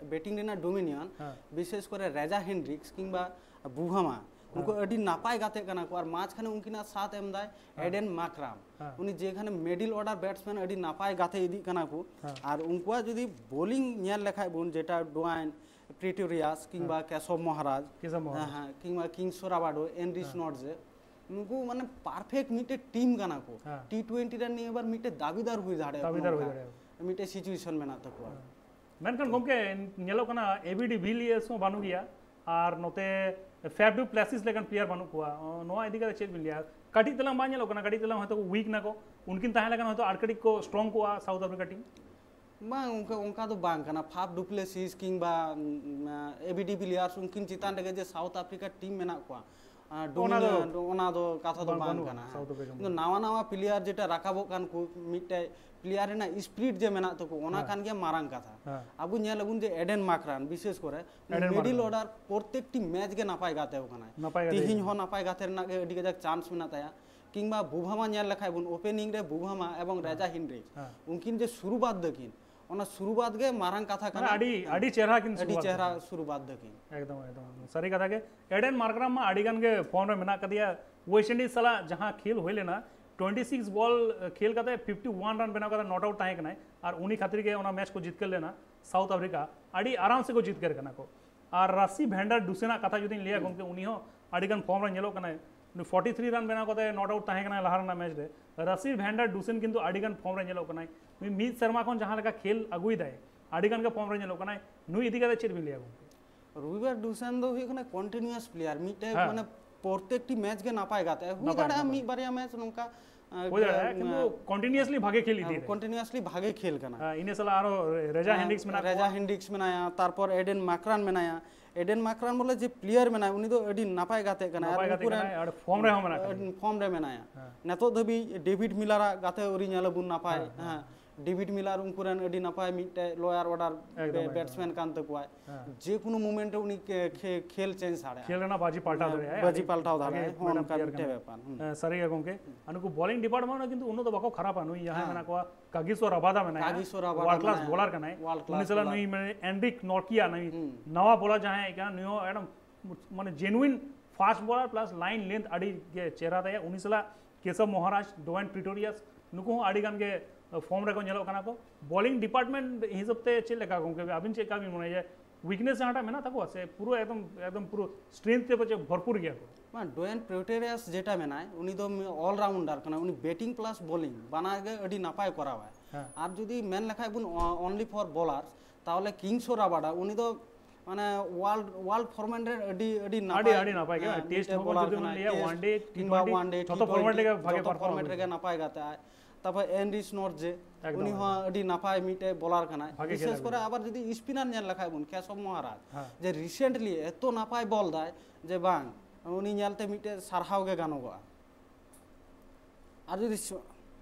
ᱵᱮᱴᱤᱝ ᱨᱮᱱᱟᱜ ᱰᱳᱢᱤᱱᱤᱭᱚᱱ, ᱦᱮᱸ᱾ ᱵᱤᱥᱮᱥ ᱠᱚᱨᱮ ᱨᱮᱡᱟ ᱦᱮᱱᱰᱨᱤᱠᱥ ᱠᱤᱝᱵᱟ ᱵᱩᱵᱷᱟᱢᱟ, ᱩᱱᱠᱩ ᱟᱹᱰᱤ ᱱᱟᱯᱟᱭ ᱜᱟᱛᱮ ᱠᱟᱱᱟ ᱠᱚ, ᱟᱨ ᱢᱟᱡᱷᱠᱷᱟᱱᱮ ᱩᱱᱠᱤᱱᱟᱜ ᱥᱟᱛᱷ ᱮᱢ ᱫᱟᱭ ᱦᱮᱸ᱾ ᱮᱰᱮᱱ ᱢᱟᱠᱨᱟᱢ᱾ ᱦᱮᱸ᱾ ᱩᱱᱤ ᱡᱮᱠᱷᱟᱱᱮ ᱢᱤᱰᱤᱞ ᱚᱨᱰᱟᱨ ᱵᱮᱴᱥᱢᱮᱱ ᱟᱹᱰᱤ ᱱᱟᱯᱟᱭ ᱜᱟᱛᱮ ᱤᱫᱤᱜ ᱠᱟᱱᱟ ᱠᱚ᱾ ᱦᱮᱸ᱾ ᱟᱨ ᱩᱱᱠᱩᱣᱟᱜ ᱡᱩᱫᱤ ᱵᱳᱞᱤᱝ ᱧᱮᱞ ᱞᱮᱠᱷᱟᱡ ᱵᱚᱱ, ᱡᱮᱴᱟ ᱰᱩᱣᱟᱭᱤᱱ ᱯᱨᱤᱴᱳᱨᱤᱭᱟᱥ ᱠᱤᱝᱵᱟ ᱠᱮᱥᱚᱵ ᱢᱚᱦᱟᱨᱟᱡᱽ, ᱠᱮᱥᱚᱵ ᱢᱚᱦᱟᱨᱟᱡᱽ᱾ ᱦᱮᱸ, ᱦᱮᱸ, ᱠᱤᱝᱵᱟ ᱠᱤᱝᱥ ᱨᱟᱵᱟᱰᱳ, ᱮᱱᱨᱤᱪ ᱦᱮᱸ᱾ ᱱᱚᱨᱡᱮ, ᱱᱩᱠᱩ ᱢᱟᱱᱮ ᱯᱟᱨᱯᱷᱮᱠᱴ ᱢᱤᱫᱴᱮᱡ ᱴᱤᱢ ᱠᱟᱱᱟ ᱠᱚ᱾ ᱦᱮᱸ᱾ ᱴᱤ ᱴᱩᱭᱮᱱᱴᱤ ᱨᱮ ᱱᱤᱭᱟᱹ ᱵᱟᱨ ᱢᱤᱫᱴᱮᱡ ᱫᱟᱵᱤᱫᱟᱨ ᱦᱩᱭ ᱫᱟᱲᱮᱭᱟᱜᱼᱟ ᱫᱟᱵᱤᱫᱟᱨ ᱠᱚ, ᱦᱩᱭ ᱱᱚᱝᱠᱟ ᱫᱟᱲᱮᱭᱟᱜᱼᱟ᱾ ᱢᱤᱫᱴᱮᱡ ᱥᱤᱪᱩᱭᱮᱥᱚᱱ ᱢᱮᱱᱟᱜ ᱛᱟᱠᱚᱣᱟ᱾ ᱦᱮᱸ᱾ ᱢᱮᱱᱠᱷᱟᱱ ᱜᱚᱢᱠᱮ, ᱧᱮᱞᱚᱜ ᱠᱟᱱᱟ ᱮᱵᱤ ᱰᱤ ᱵᱷᱤᱞᱤᱭᱟᱨᱥ ᱦᱚᱸ ᱵᱟᱹᱱᱩᱜ ᱜᱮᱭᱟ, ᱟᱨ ᱱᱚᱛᱮ ᱯᱷᱮᱯ ᱰᱩ ᱯᱞᱮᱥᱤᱥ ᱞᱮᱠᱟᱱ ᱯᱞᱮᱭᱟᱨ ᱵᱟᱹᱱᱩᱜ ᱠᱚᱣᱟ᱾ ᱚ, ᱱᱚᱣᱟ ᱤᱫᱤ ᱠᱟᱛᱮ ᱪᱮᱫ ᱵᱤᱱ ᱞᱟᱹᱭᱟ? ᱠᱟᱹᱴᱤᱡ ᱛᱟᱞᱟᱝ ᱵᱟᱝ ᱧᱮᱞᱚᱜ ᱠᱟᱱᱟ, ᱠᱟᱹᱴᱤᱡ ᱛᱟᱞᱟᱝ ᱦᱚᱭᱛᱳ ᱠᱚ ᱣᱤᱠ ᱱᱟᱠᱚ, ᱩᱱᱠᱤᱱ ᱛᱟᱦᱮᱸ ᱞᱮᱠᱷᱟᱱ ᱦᱚᱭᱛᱳ ᱟᱨ ᱠᱟᱹᱴᱤᱡ ᱠᱚ ᱥᱴᱨᱚᱝ ᱠᱚᱜᱼᱟ ᱥᱟᱣᱩᱛᱷ ᱟᱯᱷᱨᱤᱠᱟ ᱴᱤᱢ᱾ ᱵᱟᱝ, ᱚᱱᱠᱟ, ᱚᱱᱠᱟ ᱫᱚ ᱵᱟᱝ ᱠᱟᱱᱟ᱾ ᱯᱷᱟᱯ ᱰᱩᱯᱞᱮᱥᱤᱥ ᱠᱤᱝᱵᱟ, ᱩᱢ, ᱮᱵᱤ ᱰᱤ ᱵᱷᱤᱞᱤᱭᱟᱨᱥ, ᱩᱱᱠᱤᱱ ᱪᱮᱛᱟᱱ ᱨᱮᱜᱮ ᱡᱮ ᱥᱟᱣᱩᱛᱷ ᱟᱯᱷᱨᱤᱠᱟ ᱴᱤᱢ ᱢᱮᱱᱟᱜ ᱠᱚᱣᱟ, ᱟᱨ ᱚᱱᱟ ᱫᱚ ᱰᱳᱢᱤᱱᱤᱭᱚᱱ, ᱚᱱᱟ ᱫᱚ ᱠᱟᱛᱷᱟ ᱫᱚ ᱵᱟᱝ, ᱵᱟᱝ ᱵᱟᱹᱱᱩᱜᱼᱟ, ᱠᱟᱱᱟ᱾ ᱥᱟᱣᱩᱛᱷ ᱟᱯᱷᱨᱤᱠᱟ ᱠᱤᱱᱛᱩ ᱱᱟᱣᱟ ᱱᱟᱣᱟ ᱯᱞᱮᱭᱟᱨ ᱡᱮᱴᱟ ᱨᱟᱠᱟᱵᱚᱜ ᱠᱟᱱ ᱠᱚ, ᱢᱤᱫᱴᱮᱡ ᱯᱞᱮᱭᱟᱨ ᱨᱮᱱᱟᱜ ᱥᱯᱤᱨᱤᱴ ᱡᱮ ᱢᱮᱱᱟᱜ ᱛᱟᱠᱚ, ᱚᱱᱟ ᱦᱮᱸ᱾ ᱠᱟᱱ ᱜᱮᱭᱟ ᱢᱟᱨᱟᱝ ᱠᱟᱛᱷᱟ᱾ ᱦᱮᱸ᱾ ᱟᱵᱚ ᱧᱮᱞ ᱟᱵᱚᱱ ᱡᱮ ᱮᱰᱮᱱ ᱢᱟᱠᱨᱟᱱ ᱵᱤᱥᱮᱥ ᱠᱚᱨᱮ ᱮᱰᱮᱱ ᱢᱤᱰᱤᱞ ᱢᱟᱠᱨᱟᱱ᱾ ᱚᱨᱰᱟᱨ ᱯᱨᱚᱛᱮᱠᱴᱤ ᱢᱮᱪ ᱜᱮ ᱱᱟᱯᱟᱭ ᱜᱟᱛᱮ ᱠᱟᱱᱟᱭ᱾ ᱱᱟᱯᱟᱭ ᱜᱟᱛᱮ ᱛᱤᱦᱤᱧ ᱠᱟᱱᱟᱭ᱾ ᱦᱚᱸ ᱱᱟᱯᱟᱭ ᱜᱟᱛᱮ ᱨᱮᱱᱟᱜ ᱜᱮ ᱟᱹᱰᱤ ᱠᱟᱡᱟᱠ ᱪᱟᱱᱥ ᱢᱮᱱᱟᱜ ᱛᱟᱭᱟ᱾ ᱠᱤᱝᱵᱟ ᱵᱩᱵᱷᱟᱢᱟ ᱧᱮᱞ ᱞᱮᱠᱷᱟᱡ ᱵᱚᱱ, ᱳᱯᱮᱱᱤᱝ ᱨᱮ ᱵᱩᱵᱷᱟᱢᱟ ᱮᱵᱚᱝ ᱨᱮᱡᱟ ᱦᱮᱱᱰᱨᱤᱠ, ᱦᱮᱸ᱾ ᱩᱱᱠᱤᱱ ᱡᱮ ᱥᱩᱨᱩᱵᱟᱫ ᱫᱟᱹᱠᱤᱱ, ᱚᱱᱟ ᱥᱩᱨᱩᱵᱟᱫ ᱜᱮ ᱢᱟᱨᱟᱝ ᱠᱟᱛᱷᱟ ᱢᱟᱱᱮ ᱠᱟᱱᱟ᱾ ᱟᱹᱰᱤ, ᱟᱹᱰᱤ ᱪᱮᱦᱨᱟ ᱠᱤᱱ ᱟᱹᱰᱤ ᱥᱩᱨᱩᱣᱟᱛ ᱪᱮᱦᱨᱟ ᱠᱟᱫᱟ᱾ ᱥᱩᱨᱩᱵᱟᱫ ᱫᱟᱹᱠᱤᱱ᱾ ᱮᱠᱫᱚᱢ, ᱮᱠᱫᱚᱢ, ᱮᱠᱫᱚᱢ᱾ ᱥᱟᱹᱨᱤ ᱠᱟᱛᱷᱟ ᱜᱮ, ᱮᱰᱮᱱ ᱢᱟᱨᱠᱨᱟᱢ ᱢᱟ ᱟᱹᱰᱤ ᱜᱟᱱ ᱜᱮ ᱯᱷᱚᱨᱢ ᱨᱮ ᱢᱮᱱᱟᱜ ᱠᱟᱫᱮᱭᱟ᱾ ᱳᱭᱮᱥᱴ ᱤᱱᱰᱤᱡᱽ ᱥᱟᱞᱟᱜ ᱡᱟᱦᱟᱸ ᱠᱷᱮᱞ ᱦᱩᱭ ᱞᱮᱱᱟ, ᱴᱩᱭᱮᱱᱴᱤ ᱥᱤᱠᱥ ᱵᱚᱞ ᱠᱷᱮᱞ ᱠᱟᱛᱮ ᱯᱷᱤᱯᱴᱤ ᱣᱟᱱ ᱨᱟᱱ ᱵᱮᱱᱟᱣ ᱠᱟᱛᱮ ᱱᱚᱴ ᱟᱣᱩᱴ ᱛᱟᱦᱮᱸ ᱠᱟᱱᱟᱭ, ᱟᱨ ᱩᱱᱤ ᱠᱷᱟᱹᱛᱤᱨ ᱜᱮ ᱚᱱᱟ ᱢᱮᱪ ᱠᱚ ᱡᱤᱛᱠᱟᱹᱨ ᱞᱮᱱᱟ ᱥᱟᱣᱩᱛᱷ ᱟᱯᱷᱨᱤᱠᱟ᱾ ᱟᱹᱰᱤ ᱟᱨᱟᱢ ᱥᱮ ᱠᱚ ᱡᱤᱛᱠᱟᱹᱨ ᱠᱟᱱᱟ ᱠᱚ᱾ ᱟᱨ ᱨᱟᱥᱤ ᱵᱷᱮᱱᱰᱟᱨ ᱰᱩᱥᱮᱱᱟᱜ ᱠᱟᱛᱷᱟ ᱡᱩᱫᱤᱧ ᱞᱟᱹᱭᱟ, ᱜᱚᱢᱠᱮ, ᱩᱱᱤ ᱦᱚᱸ ᱟᱹᱰᱤ ᱜᱟᱱ ᱯᱷᱚᱨᱢ ᱨᱮ ᱧᱮᱞᱚᱜ ᱠᱟᱱᱟᱭ᱾ ᱩᱱᱤ ᱯᱷᱚᱨᱴᱤ ᱛᱷᱨᱤ ᱨᱟᱱ ᱵᱮᱱᱟᱣ ᱠᱟᱛᱮ ᱱᱚᱴ ᱟᱣᱩᱴ ᱛᱟᱦᱮᱸ ᱠᱟᱱᱟᱭ ᱞᱟᱦᱟ ᱨᱮᱱᱟᱜ ᱢᱮᱪ ᱨᱮ᱾ ᱨᱟᱥᱤ ᱵᱷᱮᱱᱰᱟᱨ ᱰᱩᱥᱮᱱ ᱠᱤᱱᱛᱩ ᱟᱹᱰᱤ ᱜᱟᱱ ᱯᱷᱚᱨᱢ ᱨᱮ ᱧᱮᱞᱚᱜ ᱠᱟᱱᱟᱭ᱾ ᱢᱤ-, ᱢᱤᱫ ᱥᱮᱨᱢᱟ ᱠᱷᱚᱱ ᱡᱟᱦᱟᱸ ᱞᱮᱠᱟ ᱠᱷᱮᱞ ᱟᱹᱜᱩᱭᱮᱫᱟᱭ, ᱟᱹᱰᱤ ᱜᱟᱱ ᱜᱮ ᱯᱷᱚᱨᱢ ᱨᱮ ᱧᱮᱞᱚᱜ ᱠᱟᱱᱟᱭ᱾ ᱱᱩᱭ ᱤᱫᱤ ᱠᱟᱛᱮ ᱪᱮᱫ ᱵᱤᱱ ᱞᱟᱹᱭᱟ, ᱜᱚᱢᱠᱮ? ᱨᱚᱵᱤᱵᱟᱨ ᱰᱩᱥᱮᱱ ᱫᱚ ᱦᱩᱭᱩᱜ ᱠᱟᱱᱟ ᱠᱚᱱᱴᱤᱱᱤᱭᱩᱥ ᱯᱞᱮᱭᱟᱨ, ᱢᱤᱫᱴᱮᱡ ᱦᱮᱸ᱾ ᱢᱟᱱᱮ ᱯᱨᱚᱛᱮᱠᱴᱤ ᱢᱮᱪ ᱜᱮ ᱱᱟᱯᱟᱭ ᱜᱟᱛᱮ ᱦᱩᱭ ᱱᱟᱯᱟᱭ, ᱫᱟᱲᱮᱭᱟᱜᱼᱟ᱾ ᱱᱟᱯᱟᱭ᱾ ᱢᱤᱫ ᱵᱟᱨᱭᱟ ᱢᱮᱪ ᱱᱚᱝᱠᱟ, ᱟᱸ, ᱦᱩᱭ ᱫᱟᱲᱮᱭᱟᱜᱼᱟ, ᱟᱸ, ᱠᱤᱱᱛᱩ ᱠᱚᱱᱴᱤᱱᱤᱭᱩᱥᱞᱤ ᱵᱷᱟᱜᱮ ᱠᱷᱮᱞ ᱤᱫᱤᱭᱮᱫᱟᱭ᱾ ᱠᱚᱱᱴᱤᱱᱤᱭᱩᱥᱞᱤ ᱵᱷᱟᱜᱮ ᱠᱷᱮᱞ ᱠᱟᱱᱟ᱾ ᱦᱮᱸ, ᱤᱱᱟᱹ ᱥᱟᱞᱟᱜ ᱟᱨᱚ ᱨᱮᱡᱟ ᱦᱮᱸ, ᱦᱮᱱᱰᱨᱤᱠᱥ ᱢᱮᱱᱟᱜ ᱨᱮᱡᱟ ᱠᱚᱣᱟ᱾ ᱦᱮᱱᱰᱨᱤᱠᱥ ᱢᱮᱱᱟᱭᱟ, ᱛᱟᱨᱯᱚᱨ ᱮᱰᱮᱱ ᱢᱟᱠᱨᱟᱱ ᱢᱮᱱᱟᱭᱟ᱾ ᱮᱰᱮᱱ ᱢᱟᱠᱨᱟᱱ ᱵᱚᱞᱮ ᱡᱮ ᱯᱞᱮᱭᱟᱨ ᱢᱮᱱᱟᱭᱟ, ᱩᱱᱤ ᱫᱚ ᱟᱹᱰᱤ ᱱᱟᱯᱟᱭ ᱜᱟᱛᱮ ᱠᱟᱱᱟᱭ᱾ ᱱᱟᱯᱟᱭ ᱟᱨ ᱜᱟᱛᱮ ᱩᱱᱠᱩ ᱨᱮᱱ, ᱠᱟᱱᱟᱭ, ᱟᱨ ᱯᱷᱚᱨᱢ ᱨᱮᱦᱚᱸ ᱢᱮᱱᱟᱜ ᱠᱟᱫᱮᱭᱟ᱾ ᱟᱹᱰᱤ ᱯᱷᱚᱨᱢ ᱨᱮ ᱢᱮᱱᱟᱭᱟ᱾ ᱦᱮᱸ᱾ ᱱᱤᱛᱚᱜ ᱫᱷᱟᱹᱵᱤᱡ ᱰᱮᱵᱷᱤᱰ ᱢᱤᱞᱟᱨᱟᱜ ᱜᱟᱛᱮ ᱟᱹᱣᱨᱤ ᱧᱮᱞ ᱟᱵᱚᱱ ᱱᱟᱯᱟᱭ᱾ ᱦᱮᱸ, ᱦᱮᱸ, ᱦᱮᱸ᱾ ᱦᱮᱸ᱾ ᱰᱮᱵᱷᱤᱰ ᱢᱤᱞᱟᱨ ᱩᱱᱠᱩ ᱨᱮᱱ ᱟᱹᱰᱤ ᱱᱟᱯᱟᱭ ᱢᱤᱫᱴᱮᱡ ᱞᱳᱭᱟᱨ ᱚᱨᱰᱟᱨ ᱮᱠᱫᱚᱢ, ᱮᱠᱫᱚᱢ᱾ ᱵᱮᱴᱥᱢᱮᱱ ᱠᱟᱱ ᱛᱟᱠᱚᱣᱟᱭ᱾ ᱦᱮᱸ᱾ ᱡᱮ ᱠᱳᱱᱳ ᱢᱩᱢᱮᱱᱴ ᱨᱮ ᱩᱱᱤ ᱠᱷᱮ- ᱠᱷᱮ- ᱠᱷᱮᱞ ᱪᱮᱧᱡᱽ ᱫᱟᱲᱮᱭᱟᱜᱼᱟ᱾ ᱠᱷᱮᱞ ᱨᱮᱱᱟᱜ ᱵᱟᱡᱤ ᱯᱟᱞᱴᱟᱣ ᱫᱟᱲᱮᱭᱟᱜᱼᱟ᱾ ᱵᱟᱡᱤ ᱯᱟᱞᱴᱟᱣ ᱫᱟᱲᱮᱭᱟᱜᱼᱟ᱾ ᱵᱷᱟᱜᱮ ᱦᱚᱸ, ᱚᱱᱠᱟ ᱢᱤᱫᱴᱟᱝ ᱢᱤᱫᱴᱮᱡ ᱠᱟᱱᱟ᱾ ᱵᱮᱯᱟᱨ᱾ ᱦᱩᱸ᱾ ᱦᱮᱸ, ᱥᱟᱹᱨᱤ ᱜᱮ ᱜᱚᱝᱠᱮ᱾ ᱟᱨ ᱱᱩᱠᱩ ᱵᱚᱞᱤᱝ ᱰᱤᱯᱟᱨᱴᱢᱮᱱᱴ ᱨᱮ ᱠᱤᱱᱛᱩ ᱩᱱᱟᱹᱜ ᱫᱚ ᱵᱟᱠᱚ ᱠᱷᱟᱨᱟᱯᱟ᱾ ᱱᱩᱭ ᱡᱟᱦᱟᱸᱭ ᱦᱮᱸ᱾ ᱢᱮᱱᱟᱜ ᱠᱚᱣᱟ, ᱠᱟᱜᱤᱥᱳ ᱨᱟᱵᱟᱫᱟ ᱢᱮᱱᱟᱭᱟ, ᱠᱟᱜᱤᱥᱳ ᱨᱟᱵᱟᱫᱟ ᱣᱟᱨᱞᱰ ᱠᱞᱟᱥ ᱢᱮᱱᱟᱭᱟ᱾ ᱵᱚᱞᱟᱨ ᱠᱟᱱᱟᱭ᱾ ᱣᱟᱨᱞᱰ ᱩᱱᱤ ᱠᱞᱟᱥ ᱥᱟᱞᱟᱜ ᱵᱚᱞᱟᱨ᱾ ᱱᱩᱭ ᱢᱟᱱᱮ ᱮᱱᱰᱨᱤᱠ ᱱᱚᱨᱠᱤᱭᱟ, ᱱᱩᱭ ᱦᱩᱸ᱾ ᱱᱟᱣᱟ ᱵᱚᱞᱟᱨ ᱡᱟᱦᱟᱸᱭ ᱦᱮᱡ ᱠᱟᱱᱟ, ᱱᱩᱭ ᱦᱚᱸ ᱮᱠᱫᱚᱢ ᱢᱟᱱᱮ ᱡᱮᱱᱩᱭᱤᱱ ᱯᱷᱟᱥᱴ ᱵᱚᱞᱟᱨ ᱯᱞᱟᱥ ᱞᱟᱭᱤᱱ ᱞᱮᱱᱛᱷ ᱟᱹᱰᱤ ᱜᱮ ᱪᱮᱦᱨᱟ ᱛᱟᱭᱟ᱾ ᱩᱱᱤ ᱥᱟᱞᱟᱜ ᱠᱮᱥᱚᱵ ᱢᱚᱦᱟᱨᱟᱡᱽ, ᱰᱳᱭᱮᱱ ᱯᱨᱤᱴᱳᱨᱤᱭᱟᱥ, ᱱᱩᱠᱩ ᱦᱚᱸ ᱟᱹᱰᱤ ᱜᱟᱱ ᱜᱮ ᱯᱷᱚᱨᱢ ᱨᱮᱠᱚ ᱧᱮᱞᱚᱜ ᱠᱟᱱᱟ ᱠᱚ᱾ ᱵᱚᱞᱤᱝ ᱰᱤᱯᱟᱨᱴᱢᱮᱱᱴ ᱦᱤᱥᱟᱹᱵ ᱛᱮ ᱪᱮᱫ ᱞᱮᱠᱟ ᱜᱚᱝᱠᱮ, ᱟᱵᱤᱱ ᱪᱮᱫ ᱞᱮᱠᱟ ᱵᱤᱱ ᱢᱚᱱᱮᱭᱟ, ᱩᱭᱤᱠᱱᱮᱥ ᱡᱟᱦᱟᱸᱴᱟᱜ ᱢᱮᱱᱟᱜ ᱛᱟᱠᱚᱣᱟ ᱥᱮ ᱯᱩᱨᱟᱹ ᱮᱠᱫᱚᱢ, ᱮᱠᱫᱚᱢ ᱯᱩᱨᱟᱹ ᱥᱴᱨᱮᱝᱛᱷ ᱛᱮ ᱯᱟᱪᱮ ᱵᱷᱚᱨᱯᱩᱨ ᱜᱮᱭᱟ ᱠᱚ? ᱵᱟᱝ, ᱰᱳᱭᱮᱱ ᱯᱨᱤᱴᱳᱨᱤᱭᱟᱥ ᱡᱮᱴᱟ ᱢᱮᱱᱟᱭ, ᱩᱱᱤ ᱫᱚ ᱚᱞᱨᱟᱣᱩᱱᱰᱟᱨ ᱠᱟᱱᱟᱭ, ᱩᱱᱤ ᱵᱮᱴᱤᱝ ᱯᱞᱟᱥ ᱵᱚᱞᱤᱝ ᱵᱟᱱᱟᱨ ᱜᱮ ᱟᱹᱰᱤ ᱱᱟᱯᱟᱭ ᱠᱚᱨᱟᱣᱟᱭ᱾ ᱦᱮᱸ᱾ ᱟᱨ ᱡᱩᱫᱤ ᱢᱮᱱ ᱞᱮᱠᱷᱟᱡ ᱵᱚᱱ only for bowlers, ᱛᱟᱦᱚᱞᱮ ᱠᱤᱝᱥᱳ ᱨᱟᱵᱟᱰᱟ ᱩᱱᱤ ᱫᱚ ᱢᱟᱱᱮ ᱳᱣᱟᱨᱞᱰ ᱳᱣᱟᱨᱞᱰ ᱯᱷᱚᱨᱢᱮᱴ ᱨᱮ ᱟᱹᱰᱤ ᱟᱹᱰᱤ ᱱᱟᱯᱟᱭ, ᱟᱹᱰᱤ ᱱᱟᱯᱟᱭ ᱜᱮ᱾ ᱦᱮᱸ, ᱴᱮᱥᱴ ᱢᱤᱫᱴᱮᱡ ᱦᱚᱸ ᱵᱚᱞᱟᱨ ᱡᱩᱫᱤ ᱵᱚᱱ ᱠᱟᱱᱟᱭ᱾ ᱞᱟᱹᱭᱟ, ᱴᱮᱥᱴ ᱚᱣᱟᱱ ᱰᱮ, ᱴᱤ ᱠᱤᱝᱵᱟ ᱴᱩᱭᱮᱱᱴᱤ, ᱳᱣᱟᱱ ᱰᱮ, ᱡᱷᱚᱛᱚ ᱴᱤ ᱯᱷᱚᱨᱢᱮᱴ ᱴᱩᱭᱮᱱᱴᱤ, ᱨᱮᱜᱮ ᱵᱷᱟᱜᱮ ᱡᱚᱛᱚ ᱯᱟᱨᱯᱷᱚᱨᱢ ᱯᱷᱚᱨᱢᱮᱴ ᱨᱮᱜᱮ ᱱᱟᱯᱟᱭ ᱜᱟᱛᱮᱜ ᱟᱭ᱾ ᱛᱟᱯᱚᱨ ᱮᱱᱨᱤᱪ ᱱᱚᱨᱡᱮ, ᱮᱠᱫᱚᱢ, ᱩᱱᱤ ᱮᱠᱫᱚᱢ᱾ ᱦᱚᱸ ᱟᱹᱰᱤ ᱱᱟᱯᱟᱭ ᱢᱤᱫᱴᱮᱡ ᱵᱚᱞᱟᱨ ᱠᱟᱱᱟᱭ᱾ ᱵᱷᱟᱜᱮ ᱵᱤᱥᱮᱥ ᱠᱷᱮᱞ ᱠᱚᱨᱮ ᱟᱠᱟᱫᱟᱭ᱾ ᱟᱵᱟᱨ ᱡᱩᱫᱤ ᱥᱯᱤᱱᱟᱨ ᱧᱮᱞ ᱞᱮᱠᱷᱟᱡ ᱵᱚᱱ, ᱠᱮᱥᱚᱵ ᱢᱚᱦᱟᱨᱟᱡᱽ, ᱦᱮᱸ᱾ ᱡᱮ ᱨᱤᱥᱮᱱᱴᱞᱤ ᱮᱛᱚ ᱱᱟᱯᱟᱭ ᱵᱚᱞ ᱫᱟᱭ ᱡᱮ ᱵᱟᱝ, ᱩᱱᱤ ᱧᱮᱞᱛᱮ ᱢᱤᱫᱴᱮᱡ ᱥᱟᱨᱦᱟᱣ ᱜᱮ ᱜᱟᱱᱚᱜᱚᱜᱼᱟ᱾ ᱟᱨ ᱡᱩᱫᱤ ᱥ-